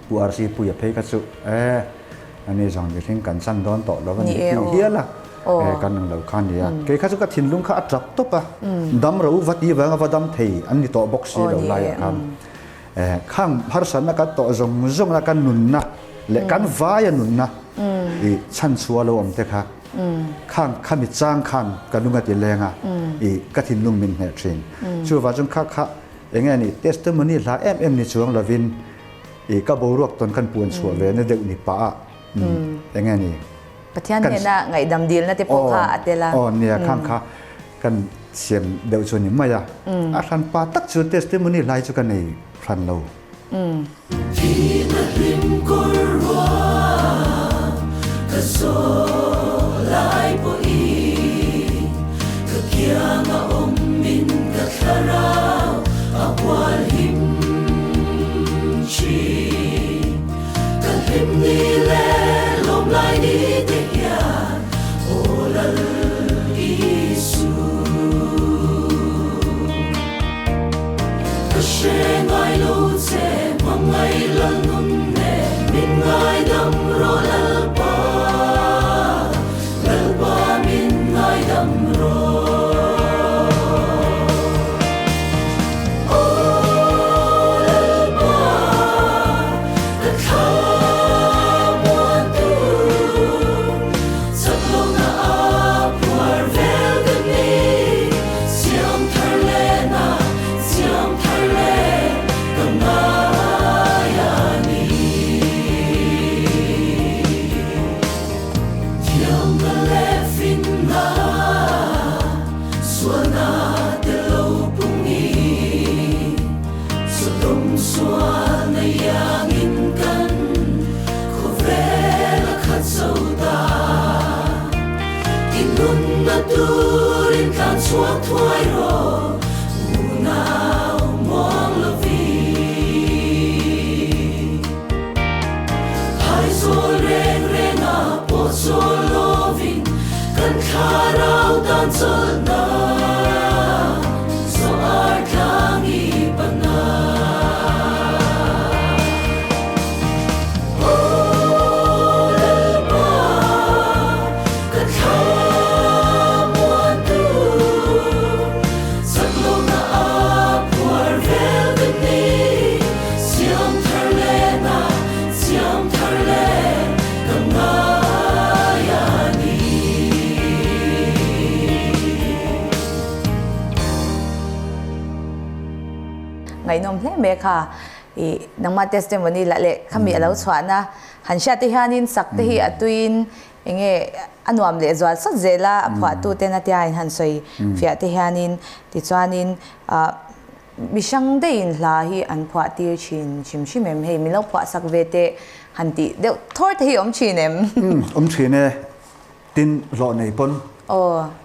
Pu RC Puia phei kha chu e ani zawng mihring kan chan dawn tawh lo a ni tih hial a kan ang lo kha a ni a. Kei kha chu ka thinlung kha a tap tawp a, dam ro va ti vang a va dam thei an ni tawh bawk si lo laiah khan. Khang harsatna kan tawh zawng zawng a kan nunna leh kan vaia nunna i chhanchhuah lo awm te kha khang khami chang khan ka lung a ti leng a i ka thinlung min hneh thin. Chuvang chuan kha kha eng nge ni testimony hla em em ni chuang lovin i ka boruak tawn khan puan chhuah ve na deuh ni pah a eng nge ni Pathian hnena ngaihdam dilna te pawh kha a tel a. Aw nia khang kha kan siam deuh chu a ni mai a. A hran pa tak chu testimony hlai chu ka nei hran lo. Thihna hlim kawr ruang ka zawh lai pawhin ka kiang a awm in ka thlarau a hual him thin. Ka hlim ni leh lawm lai ni te hian aw Lal Isu. Ka hre ngai lo che hmangaih lal nun nen min ngaidam rawh Lalpa, Lalpa min ngaidam rawh. Aw Lalpa, ka thla muan tu, chak lohna a phuar vel ka ni. Siam thar leh na, siam thar leh ka ngai a ni. Thiamna leh finna. Sualna te lo pung i Sodom sualna iangin kan khawvel a khat zo ta. I nunna turin tlan chhuak thuai rawh unau muang lovin. Phaizawl reng renga pawh chawl lovin kan thlarau tan chawlhna Zoar tlang i pana. Aw Lalpa, ka thla muan tu, chak lohna a phuar vel ka ni. Siam thar leh na, siam thar leh ka ngai a ni. Ngaihnawm hle mai kha i nangma testimony lah leh khami a lo chhuahna han hriat te hianin sak te hi a tuiin enge a nuam leh zual sawt zel a, a phuahtu ten a tia in han sawi fiah te hianin tichuanin ah Mi hrang deihin hla hi an phuah tir thin hrim hrim em? Hei min lo phuah sak ve teh han tih deuh thawr te hi awm thin em? Umm awm thin e, tin hlawh nei pawn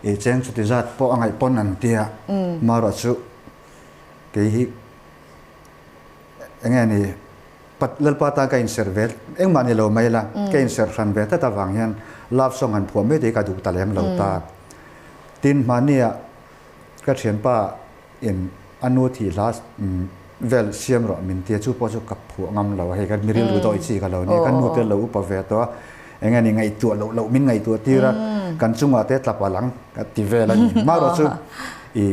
i cheng chuti zat pawh a ngaih pawn an tia, marawh chu kei hi enge ni Lalpa tan ka inserh ve engmah ni lo mai la, ka inserh hran ve tlat avang hian love song han phuah mai te hi ka duh ta lem lo ta. Tin hmahniah ka thianpa In a nu thih hla vel siam rawh min tia chu pawh chu ka phuah ngam lo a, hei ka mi rilru dawih chi ka lo nia, ka nu te lo upa ve tawh a, eng nge ni ngaihtuah loh loh min ngaihtuah tir a, kan chungah te tla palh ang ka ti vel a ni. Marawh chu i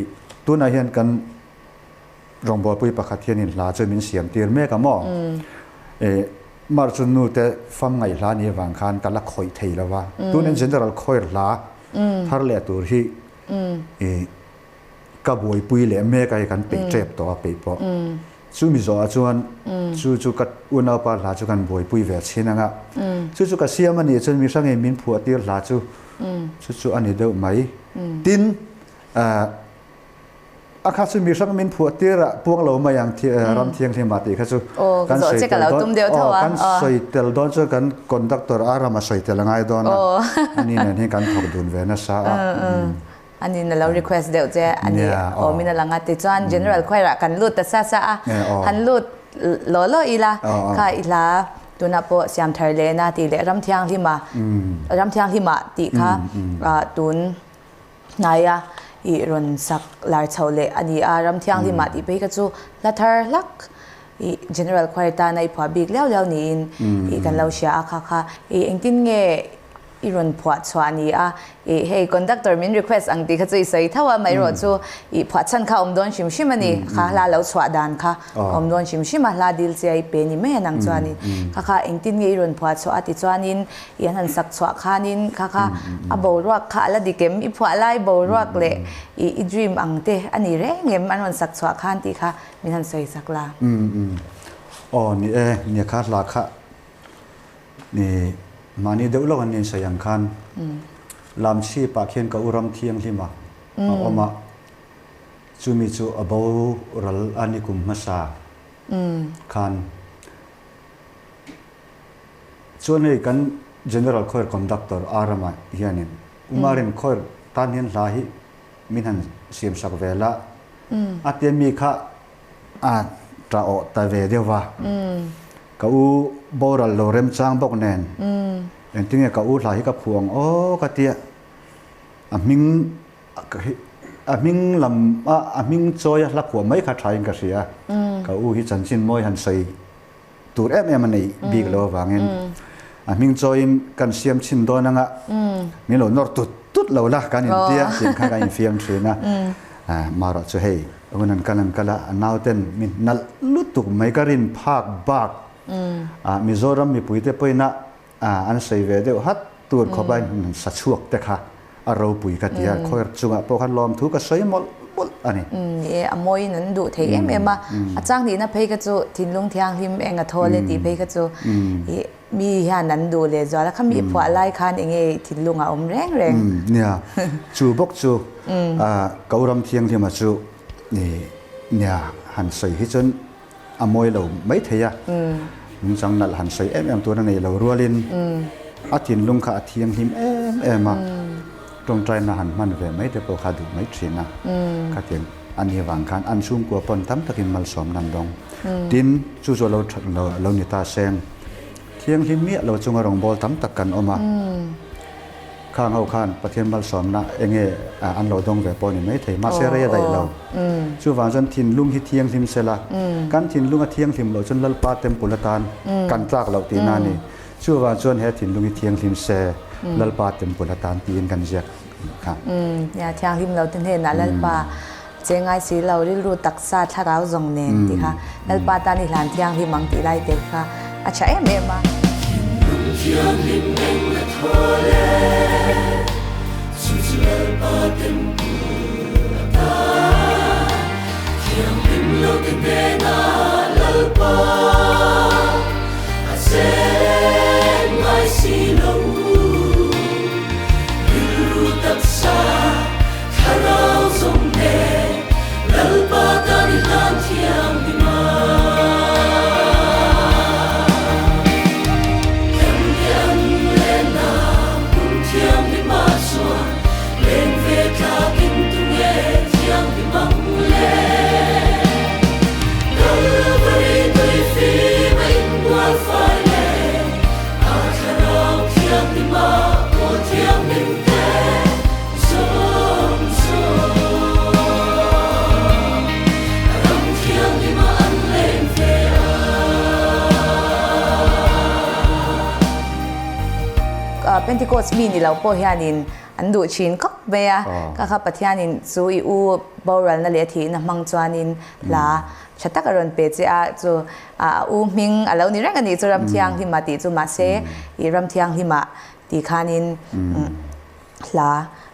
tunah hian kan rawngbawlpui pakhat hianin hla chu min siam tir mek a maw? Mar chu nu te fam ngaih hla ni avang khan ka la khawih thei lo va. Tunin General Choir hla thar leh tur hi i ka buaipui leh mek a hei kan peih tep tawh a peih pawh. Chumi zawhah chuan chu chu ka unaupa hla chu kan buaipui ve chhin ang a. Chu chu ka siam a nih chuan mi hrangin min phuah tir hla chu chu chu a ni deuh mai. Tin, A kha chu mi hrang min phuah tir ah puang lo mai ang ram thianghlim ah tih kha chu kan sawi tel dawn aw kan sawi tel dawn chuan kan conductor a ram a sawi tel a ngai dawn a ani nen hian kan thawk dun ve nasa a. Ani na lo request deuh che ani awm in a lang a tichuan general choir ah kan lut ta sa sa a han lut law law ila kha i hla tunah pawh siam thar lehna tih leh ram thianghlim ah ram thianghlim ah tih kha tun Hnaia i rawn sak lar chho leh a ni a, ram thianghlimah tih phei kha chu hla thar hlak i General Choir tana i phuah bik liau liau niin i kan lo hria a kha kha. I engtin nge i rawn phuah chhuah a ni a, i hei conductor min request ang tih kha chu i sawi tho a, amaherawh chu i phuah chhan kha a awm dawn hrim hrim a ni, kha hla lo chhuah dan kha a awm dawn hrim hrim a, hla dil che a i pe ni mai a nang chuanin kha kha engtin nge i rawn phuah chhuah a tichuanin I an han sak chhuah khanin kha kha a boruak kha a la dik em? I phuah lai boruak leh i i dream ang te a ni reng em? An rawn sak chhuah khan tih kha min han sawi sak la. Umm umm. Aw ni e, nia kha hla kha ni mahni deuh lawk an ni sawi ang khan lam chhip ah khian ka u ram thianghlim a a awm a, chumi chu a boral a ni kum hmasa khan. Chuan hei kan General Choir Conductor Arama hianin Umarin Choir tan hian hla hi min han siam sak ve la a tia mi kha a ta awh ta ve deuh va. Ka u boral lo remchang bawk nen engtinge ka u hla hi ka phuh ang aw ka tia a hming a hming lam a a hming chawi a hla phuah mai kha thain ka hria ka u hi chanchin mawi han sawi tur em em a nei bik lo avangin a hming chawiin kan siam chhin dawn anga min lo nawr tut tut lo la kan intia tih kha kan infiam thin a marawh chu hei hun an kal an kal a a nauten min nalh lutuk mai ka rin phak bak a Mizoram mipuite pawhin a an sawi ve deuh hat tur khawpa in sa chhuak te kha a ropui ka ti a, khawi chungah pawh khan lawmthu ka sawi mawlh mawlh a ni. Ni e, a mawiin an duh thei em em a, a chang nihna phei kha chu thinlung thianghlim eng a thawl e tih phei kha chu ih mi hian an duh leh zual a, khami i phuah lai khan eng nge thinlung a awm reng reng. Nia, chu bawk chu Koram Thianghlima chu nia han sawi hi chuan a mawi lo mai thei a, nungchang nalh han sawi em em tur a nei lo rualin a thinlung kha a thianghlim em em a, tawngtaina han hman ve mai te pawh kha a duh mai thin a, khatiang a ni avang khan an chhungkua pawn tam takin malsawmna an dawng. Tin, chu chu a lo that lo a lo ni ta seng, thianghlim miah lo chunga rawngbâwl tam tak kan awm a. Khang ho khan Pathian malsawmna enge an lo dawng ve pawh a ni maithei, mahse rei a daih lo. Chuvang chuan thinlung hi thianghlim sela, kan thinlung a thianghlim loh chuan Lalpa temple atan kan tlak loh tihna a ni. Chuvang chuan he thinlung hi thianghlim se Lalpa temple atan tiin kan ziak kha. Nia, thianghlim lo te hnenah Lalpa che ngai si lo, rilru taksa thlarau zawng nen tih kha Lalpa tan i hlan thianghlim ang tih lai te kha a tha em em a. Thinlung thianghlim eng a thawl e, chu chu Lalpa temple a ta. Thianghlim lo te hnenah Lalpa a cheng ngai si lo. Rilru taksa Thlarau zawng nen Lalpa tan i hlan thianghlim a. Kan te an lenna hmun thianghlim ah chuan leng ve tlakin tunge thianghlim ang le? Kalvari tui fim a inbual fai le, a thlarau thianghlim ah pawl thianghlim te. Pentecost mi ni lo pawh hianin an duh thin khawp mai a, kha kha Pathianin chu i u boralna leh a thihna hmang chuanin hla tha tak a rawn pe che a, chu a u hming a lo ni reng a nih chu Ramthianghlima tih chu mahse i Ramthianghlima tih khanin hla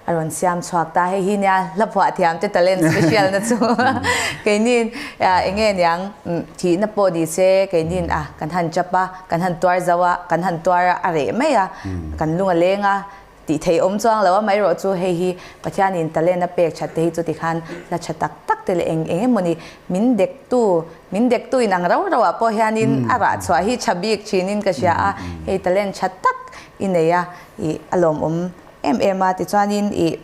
a rawn siam chhuak ta. Hei hi nia hla phuah thiam te talent special na chu keinin eng nge niang thihna pawh ni se keinin a kan han chap a, kan han tuar zo a, kan han tuar a, a reh mai a, kan lung a leng a tih theih awm chuang lo a maherawh chu hei hi Pathianin talent a pek that te hi chuti khan hla tha tak tak te leh eng eng emawni min dektu min dektu in ang rau rauh ah pawh hianin a rah chhuah hi tha bik thinin ka hria a, hei talent tha tak i nei a ih a lawmawm em em a tichuanin ih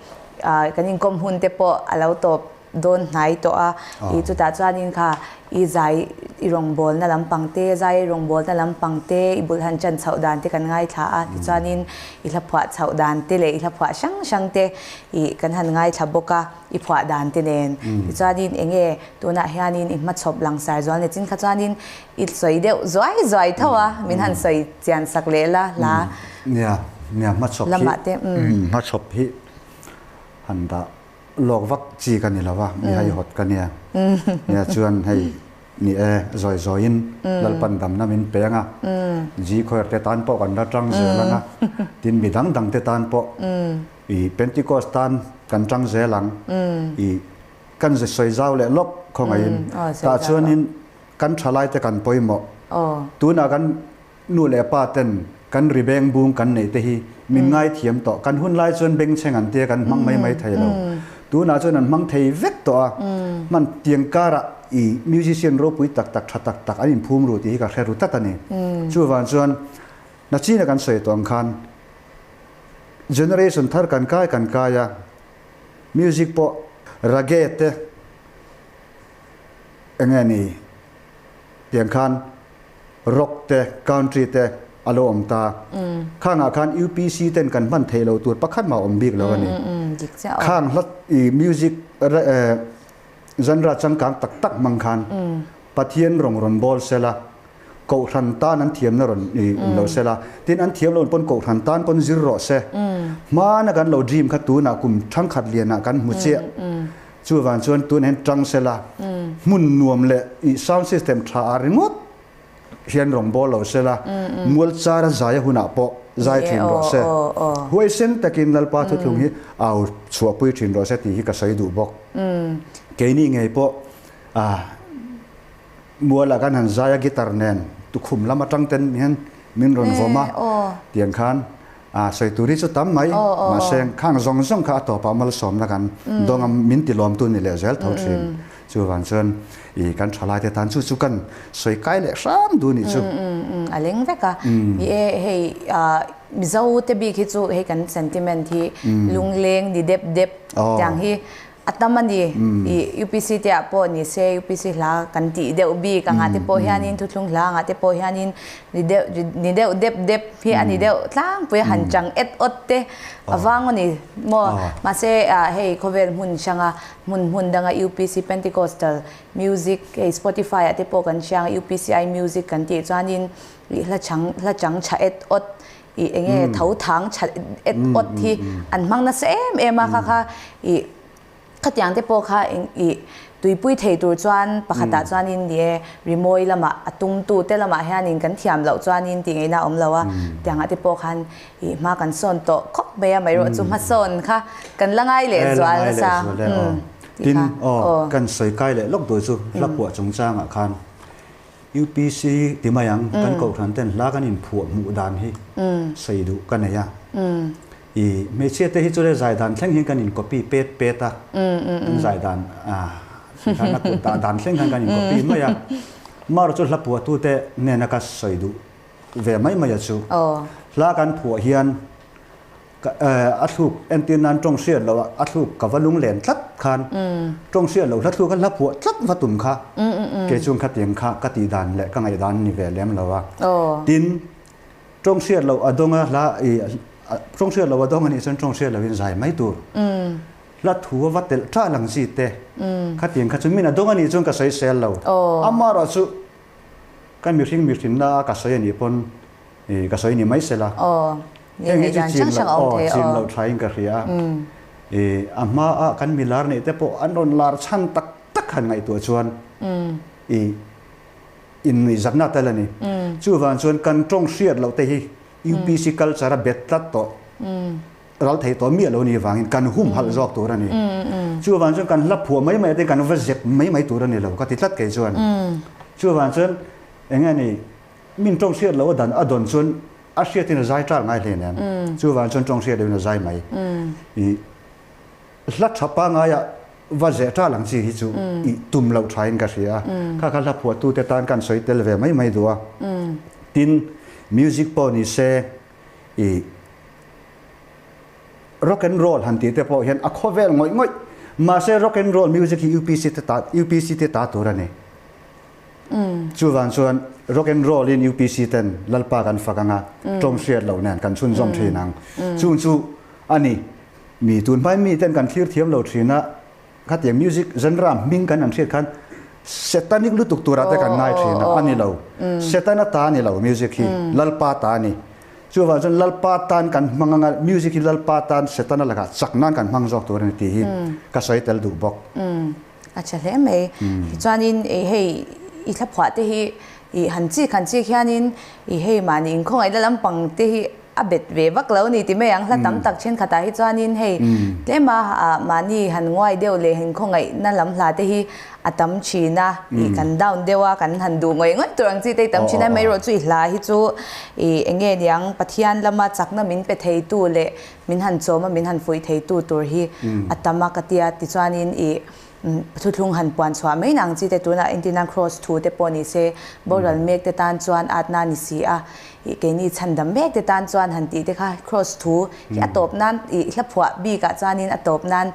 ah kan inkawm hun te pawh a lo tawp dawn hnai tawh a ih chutah chuanin kha i zai i rawngbawlna lampang te zai i rawngbawlna lampang te i bul han chan chhoh dan te kan ngaithla a tichuanin i hla phuah chhoh dan te leh i hla phuah hrang hrang te ih kan han ngaithla bawk a i phuah dan te nen tichuanin eng nge tunah hianin i hmachhawp langsar zual ni chin kha chuanin I sawi deuh zuai zuai tho a, min han sawi chian sak leh la hla. Nia, nia hmachhawp hi, Lamah te, umm. Hmachhawp hi han dah lawk vak chi ka ni lo a, mi haihawt ka nia. Nia chuan hei ni e, zawi zawiin Lalpan damna min peng a, Ji Choir te tan pawh kan la tang zel ang a, tin mi dang dang te tan pawh i Pentecost tan kan tang zel ang, i kan sawi zau leh lawk khawngaihin tah chuanin Kan thalaite kan pawimawh. Tunah kan nu leh pa ten kan ri beng bung kan neih te hi min ngaithiam tawh. Kan hun lai chuan bengchheng an tia kan hmang mai mai thei lo. Tunah chuan an hmang thei vek tawh a. Hman tiang karah i musician ropui tak tak tha tak tak an inphum ru tih hi ka hre ru tlat a ni. Chuvang chuan nachina kan sawi tawh ang khan generation thar kan kai kan kai a, music pawh raggae te, Enge ni tiang khan rock te country te a lo awm ta. Khangah khan UPC ten kan hman theih loh tur pakhat mah a awm bik lo a ni. Khang hla i music genre changkang tak tak hmang khan Pathian rawn rawn bawl sela, Kohhran tan an thiamna rawn i lo sela, tin an thiam loh pawn Kohhran tan pawn zir rawh se. Hmana kan lo dream kha tunah kum thangkhat lianah kan hmu chiah. Chuvang chuan tun hian tang sela, hmun nuam leh ih sound system tha a ringawt hian rawn bawl lo sela, mual chara zai a hunah pawh zai thin rawh se. Huaisen takin Lalpa thuthlung hi au chhuahpui thin rawh se tih hi ka sawi duh bawk. Keini ngei pawh ah mualah khan han zai a guitar nen tukhum lam atang ten hian min rawn vawm a, tiang khan A sawi tur hi chu tam mai, mahse khang zawng zawng kha a tawpah malsawmna kan dawng a, min ti lawmtu ni leh zel tho thin. Chuvang chuan i kan thalai te tan chu chu kan sawi kai leh hram duh nih chu. A leng vek a, ni e hei Mizo te bik hi chu hei kan sentiment hi lungleng ni dep dep tiang hi A tam a ni. I UPC te ah pawh ni se UPC hla kan tih deuh bik angah te pawh hianin thuthlung hla angah te pawh hianin ni deuh ni deuh dep dep hi a ni deuh tlangpui a han chang et awt te a vang a ni maw. Mahse hei khawvel hmun hranga hmun hmun danga UPC Pentecostal music hei Spotify ah te pawh kan hria ang UPCI music kan tih chuanin i hla chang hla chang tha et awt i enge tho thang that et awt hi an hmang nasa em em a kha kha i khatiang te pawh kha i tuipui thei tur chuan pakhatah chuanin ni e rimawi lamah a tumtu te lamah hianin kan thiam loh chuanin tih ngaihna a awm lo a tiangah te pawh khan i hma kan sawn tawh khawp mai a maherawh chu hmasawn kha kan la ngai leh zual nasa tih kha aw kan sawi kai leh lawk duh chu hla phuah chungchangah khan UPC ti mai ang, kan kohhran ten hla kan inphuah hmuh dan hi sawi duh ka nei a. I hmeichhia te hi chu le zai dan thleng hian kan in copy pet pet a, kan zai dan khan a kut dah dan thleng khan kan in copy mai a. Marawh chu hla phuahtu te nena ka sawi duh ve mai mai a chu. Hla kan phuah hian A thluk entir nan tawng hriat loh a thluk ka va lunglen tlat khan tawng hriat loh hla thluk a hla phuah tlat va tum kha kei chuan khatiang kha ka tih dan leh ka ngaih dan ni ve lem lo a. Tin, tawng hriat loh a dawng a hla i tawng hriat loh a dawng a nih chuan tawng hriat lohin zai mai tur. Hla thu a va telh tah lang chi te khatiang kha chu min a dawng a nih chuan ka sawi sel lo. Amaherawhchu ka mihring mihrinna a ka sawi a nih pawn I ka sawi ni mai sela. Aw, ni Heng hi ngaihdan chu chin hrang loh hrang a awm aw thei chin aw. loh thain ka hria a. A hmaa kan milar neih te pawh an rawn lar chhan tak tak han ngaihtuah chuan i innuihzatna tel a ni. Chuvang chuan kan tawng hriat loh te hi UPC culture a bet tlat tawh ral thei tawh miah lo ni vangin kan humhalh zawk tur a ni. Chuvang chuan kan hla phuah mai mai te kan va zep mai mai tur a ni lo ka ti tlat kei chuan. Chuvang chuan eng nge ni min tawng hriat loh a dan a dawn chuan a hriatin a zai ṭal ngai hlein em. Chuvang chuan tawng hriat lohin a zai mai. I hla ṭha pangaia va zeh ṭal ang chi hi chu i tum loh ṭhain ka hria a. Kha kha hla phuahtute tan kan sawi tel ve mai mai duh a. Tin, music pawh ni se i rock and roll han tih te pawh hian a khawvel ngawih ngawih. Mahse rock and roll music hi UPC te ta UPC te ta tur a ni. Chuvang chuan rock and roll in UPC ten Lalpa kan fak anga tawng hriat loh nen kan chhunzawm thin ang. Chung chu a ni. Mi tun hmai mi ten kan thlir thiam lo thin a, khatiang music genre hming kan han hriat khan satanic lutuk turah te kan ngai thin a, a ni lo. Setana ta a ni lo music hi, Lalpa ta a ni. Chuvang chuan Lalpa tan kan hmang anga music hi Lalpa tan setana lakah chak nan kan hmang zawk tur a ni tih hi ka sawi tel duh bawk. A tha hle mai. Tichuanin i hei i thlaphuah te hi i han chik han chik hianin i hei mahni inkhawngaihna lampang te hi a bet ve vak lo a ni ti mai ang. Hla tam tak thenkhatah hi chuanin hei tlema mahni han nguai deuh leh inkhawngaihna lam hla te hi a tam thin a, i kan down deuh a, kan han duh ngawih ngawih tur ang chi te hi tam thin a. Amaherawh chu i hla hi chu i eng nge niang Pathian lama chakna min pe theitu leh Min han chawm a, min han fuih theitu tur hi a tam a ka tia. Tichuanin i thuthlung han puan chhuah mai nang chi te tunah entirnan Kraws thu te pawh ni se, boral mek te tan chuan atna ni si a, i keini chhandam mek te tan chuan han tih te kha Kraws thu hi a tawp nan i hla phuah bikah chuanin a tawp nan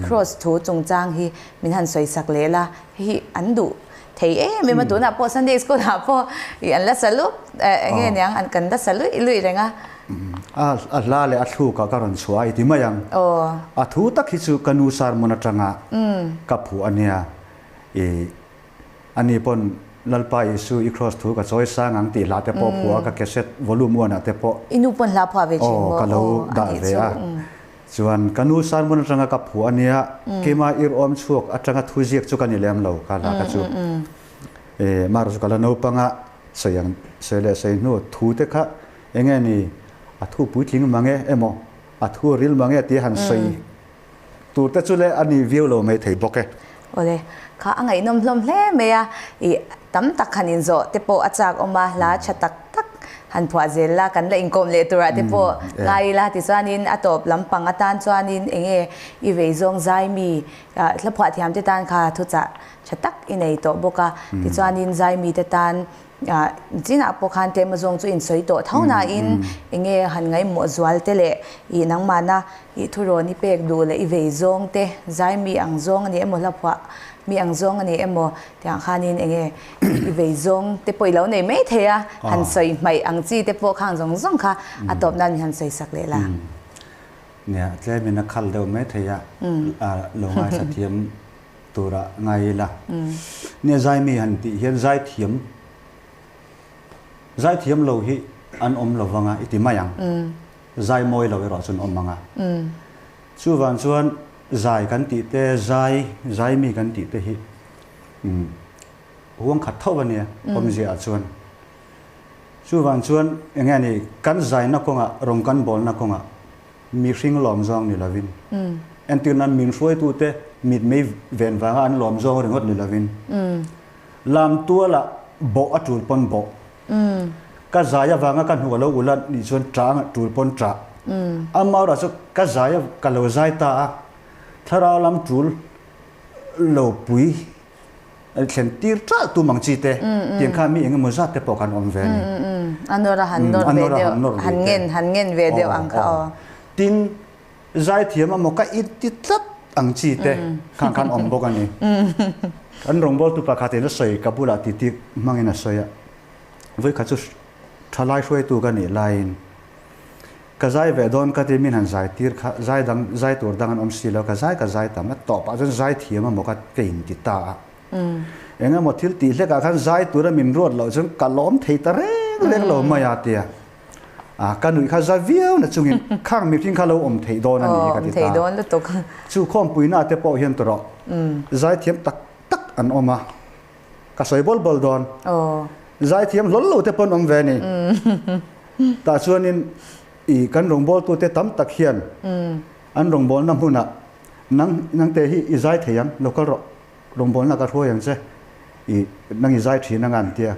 Kraws thu chungchang hi min han sawisak leh la, hei hi an duh thei em em a, tunah pawh Sunday school ah pawh i an la sa lup eng nge niang an kan la sa luih luih reng a. A hla leh a thluk ah ka rawn chhuah a i ti mai ang. A thu tak hi chu ka nu sermon atanga ka phuh a nia. I ani pawn Lalpa Isu i cross thu ka chawi sang ang tih hla te pawh phuah a ka cassette volume one ah te pawh. I nu pawn hla phuah ve thin maw? Ka lo dah ve a. Chuan ka nu sermon atanga ka phuah a nia, keimah irhawm chhuak atanga thu ziak chu ka ni lem lo ka hla kha chu. E mar chu ka la naupang a, sawi ang sawi leh sawi hnu thu te kha eng nge ni a thu puitling mang e emaw a thu ril mang e tia han sawi tur te chu le a ni viau lo mai thei bawk e. Awle, kha a ngaihnawm hlawm hle mai a, i tam tak han inzawh te pawh a chak awm a, hla tha tak tak han phuah zel la, kan la inkawm leh turah te pawh ngai ila tichuanin a tawp lampang atan chuanin eng nge i vei zawng zai mi hla phuah thiam te tan kha thuchah tha tak i nei tawh bawk a, tichuanin zai mi te tan Chinah pawh khan tlem azawng chu insawi tawh tho nain eng nge han ngaihmawh zual te leh ih nangmahna ih thurawn i pek duh leh i vei zawng te, zai mi ang zawng a ni emaw hlaphuah mi ang zawng a ni emaw tiang khanin eng nge i vei zawng te pawh i lo nei mai thei a, han sawi hmaih ang chi te pawh khang zawng zawng kha a tawp nan min han sawi sak leh la. Nia, tlemin a khal deuh mai thei a, lo ngaithla thiam Tura ngai ila. Nia zai mi han tih hian zai thiam zai thiam lo hi an awm lo vanga i ti mai ang. Zai mawi lo erawh chuan awm ang a. Chuvang chuan zai kan tih te zai zai mi kan tih te hi huang khat tho a nia awmzia ah chuan. Chuvang chuan eng nge ni kan zaina kawngah rawng kan bawlna kawngah Mihring lawm zawng ni lovin, entir nan min hruaitute mitmei ven vanga an lawm zawng ringawt ni lovin, lam tualah bawh a tul pawn bawh, ka zai avanga ka hnuk a lo ul a nih chuan ṭah a tul pawn ṭah, amaherawh chu ka zai a ka lo zai ta a, thlarau lam tul lo pui. Thlen tir ṭalh tum ang chi te, tiang kha mi eng emaw zat te pawh khan awm ve a ni. A nawr a han nawr ve deuh, han ngen han ngen ve deuh ang kha aw. Tin, zaithiam emaw ka in ti tlat ang chi te khan khan awm bawk a ni. Kan rawngbawltu pakhat in a sawi ka bulah titi hmangin a sawi a, vawikhat chu thalai hruaitu ka nih laiin Ka zai ve dawn ka ti min han zai tir kha zai dang zai tur dang an awm si lo ka zai ka zai tam a tawp ah chuan zai thiam emaw ka ka in ti ta a eng emaw thil tih hlek ah khan zai tura min ruat loh chuan ka lawm thei ta reng reng lo mai a tia A ka nuih kha za viau na chungin khang mihring kha lo awm theih dawn a ni hi ka ti ta. Awm theih dawn lutuk. Chu khawmpuina te pawh hian tawrh zaithiam tak tak an awm a, ka sawi bawl bawl dawn. Zaithiam hlawl lo te pawh an awm ve a ni. Tah chuanin i kan rawngbawltute tam tak hian an rawngbawlna hmunah nang nangte hi i zai thei ang, lo kal rawh, rawngbawlna ka hruai ang che, i nang i zai thin anga an tia.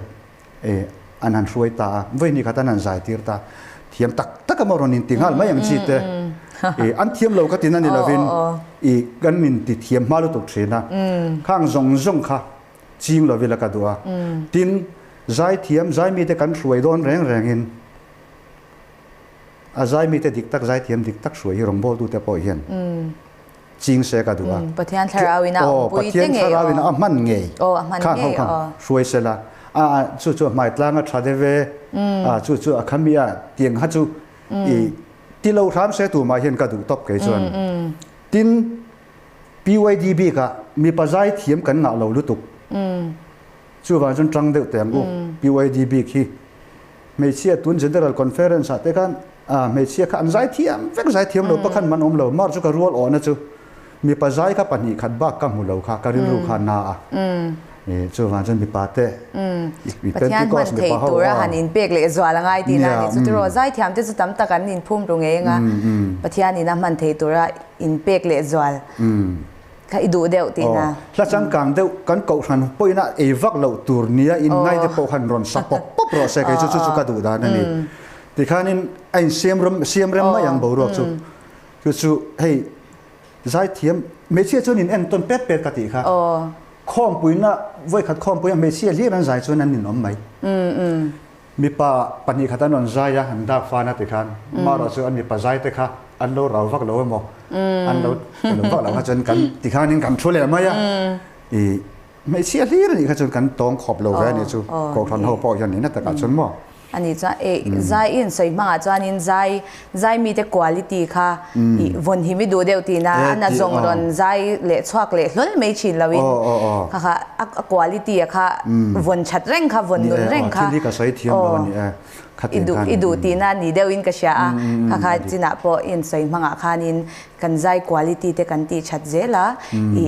E, an han hruai ta a, vawi ni khat an han zai tir ta. Thiam tak tak emaw rawn inti nghal mai ang chi te. E, an thiam lo ka tin a ni lovin, i kan inti thiam hma lutuk thin a. Khang zawng zawng kha ching lovila ka duh a. Tin, zai thiam, zai mite kan hruai dawn reng rengin, a zai mite dik tak, zai thiam dik tak hruai hi rawngbawltute pawh hian ching se ka duh a. Pathian thlarau in a awmpui te ngei. Pathian thlarau in a hman ngei. Aw, a hman ngei. Khang ho hruai se la. A chu chu hmai tlang a tha deuh e. A chu chu a khami a tiang kha chu i ti lo hram se tu mah hian ka duh tawp kei chuan. Tin, PYD bik ah mipa zai thiam kan ngah lo lutuk. Chuvang chuan tang deuh teh ang u. PYD bik hi hmeichhia tun General Conference ah te khan hmeichhia kha an zai thiam vek zai thiam lo pakhat man awm lo mar chu ka rual awhna chu mipa zai kha pahnih khat bak ka hmu lo kha ka rilru kha na a chuvang chuan mipa te i Pentecost mipa ho tura han in pek leh zual angai tih na ni chu tiraw zai thiam te chu tam tak an in phum ru ngei anga Pathian in a hman thei tura in pek leh zual Kha i duh deuh tihna. Aw, hla changkang deuh kan kohhran pawhin a ei vak loh tur nia in ngai te pawh khan rawn sa pawp pawp rawh se kei chu chu chu ka duh dan a ni. Tikhanin a insiam rem siam rem mai ang boruak chu. Chu chu hei zaithiam hmeichhia chuan in entawn pet pet ka tih kha. Khawmpuina vawikhat khawmpuia hmeichhia hlir an zai chuan an ninawm mai. Mipa pahnih khat an rawn zai a, an dak fan a ti khan, amaherawh chu an mipa zai te kha an lo rau vak lo emaw, an lo lo vak lo kha chuan kan ti khanin kan thu leh mai a. I hmeichhia hlir anih kha chuan kan tawng khawp lo ve anih chu, Kohhran ho pawh hian nihna takah chuan maw. Ani chuan e zai i insawi hmangah chuanin zai zai mite quality kha i vawn him i duh deuh tihna a na zawng rawn zai leh chhuak leh hlawl mai thin loin kha kha a quality a kha vawn that reng kha vawn nun reng kha i duh i duh tihna ni deuhin ka hria a kha kha chinah pawh i insawi hmangah khanin kan zai quality te kan tih that zel a i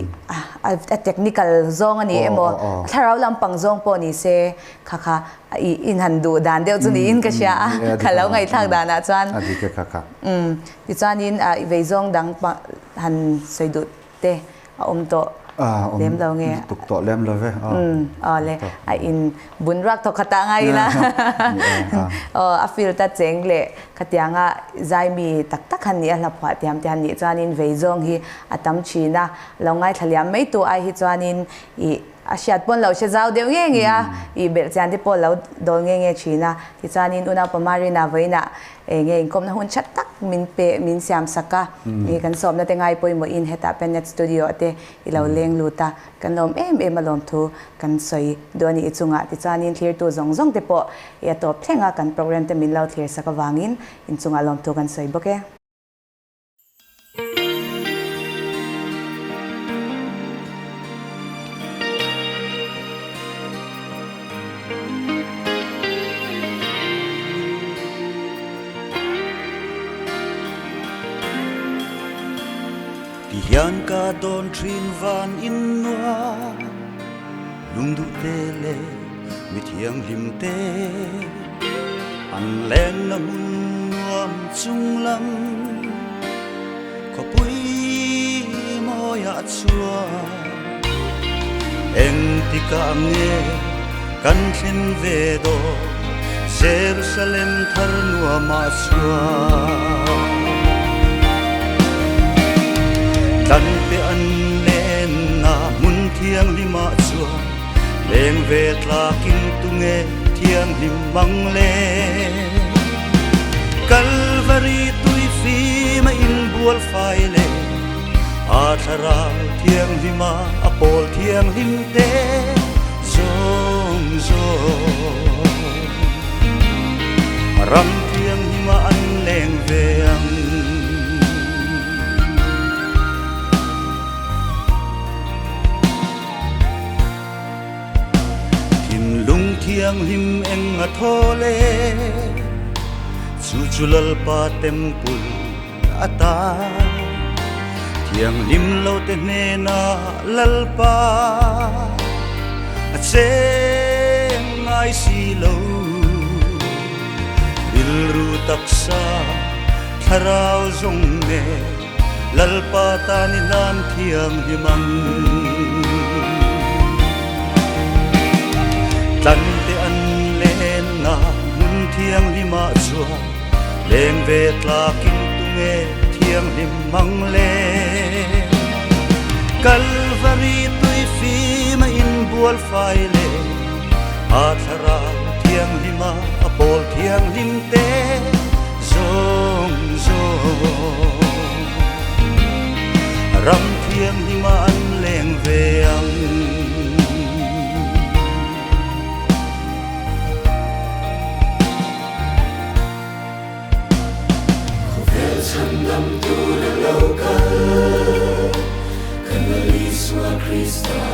a technical zawng a ni emaw thlarau lampang zawng pawh ni se kha kha I in han duh dan deuh chu niin ka hria a, ka lo ngaihthlak danah chuan. A dik e kha kha. Umm, tichuanin i veizawng dang han sawi duh te a awm tawh lem lo nge? Awm tuk tawh lem lo ve. Umm, aw le, a in bun ruak thawk khat ah ngai ila. Aw, a field a cheng leh khatianga zaimi tak tak han nih a hlaphuah tiam te han nih chuanin veizawng hi a tam thin a, lo ngaithla liam mai tu ai hi chuanin i A hriat pawn lo hre zau deuh nge nge a, ih belh chian te pawh lo dawl nge nge thin a. Tichuanin Unaupa Marina vawiinah eng nge inkawmna hun tha tak min pe, min siam sak a. Ih kan sawmna te ngai pawimawhin hetah Pennet Studio ah te i lo leng lut a, kan lawm em em a lawmthu kan sawi duh a nih i chungah. Tichuanin thlirtu zawng zawng te pawh i a tawp thleng a, kan program te min lo thlir sak avangin inchungah lawmthu kan sawi bawk e. Ti hian ka dawn thin van in nuam lungduh te leh mi thianghlim te an lenna hmun nuam chung lam khawpui mawiah chuan engtikah nge kan thlen ve dawn Jerusalem thar nuamah chuan tlan pe an lenna hmun thianghlimah chuan leng ve tlakin tunge thianghlim mang le Kalvari tui fim a inbual fai le a thlarau thianghlim a a pawl thianghlim te zawng zawng ram thianghlim a an leng ve ang. Thinlung thianghlim eng a thaw le. Chu chu Lalpa temple atan thianghlim lo te hnenah Lalpa a cheng ngai si lo. Rilru taksa thlarau zawng nen Lalpa tan i hlan thianghlim ang. Tlante an lenna hmun thianghlimah chuan leng ve tlakin tunge thianghlim mang le? Kalvari tui fim a inbual fai le a thlarau thianghlima a pawl thianghlim te zawng zawng ram thianghlima an leng ve ang. Khawvel chhandam tur a lo kal, kan Lal Isua Krista.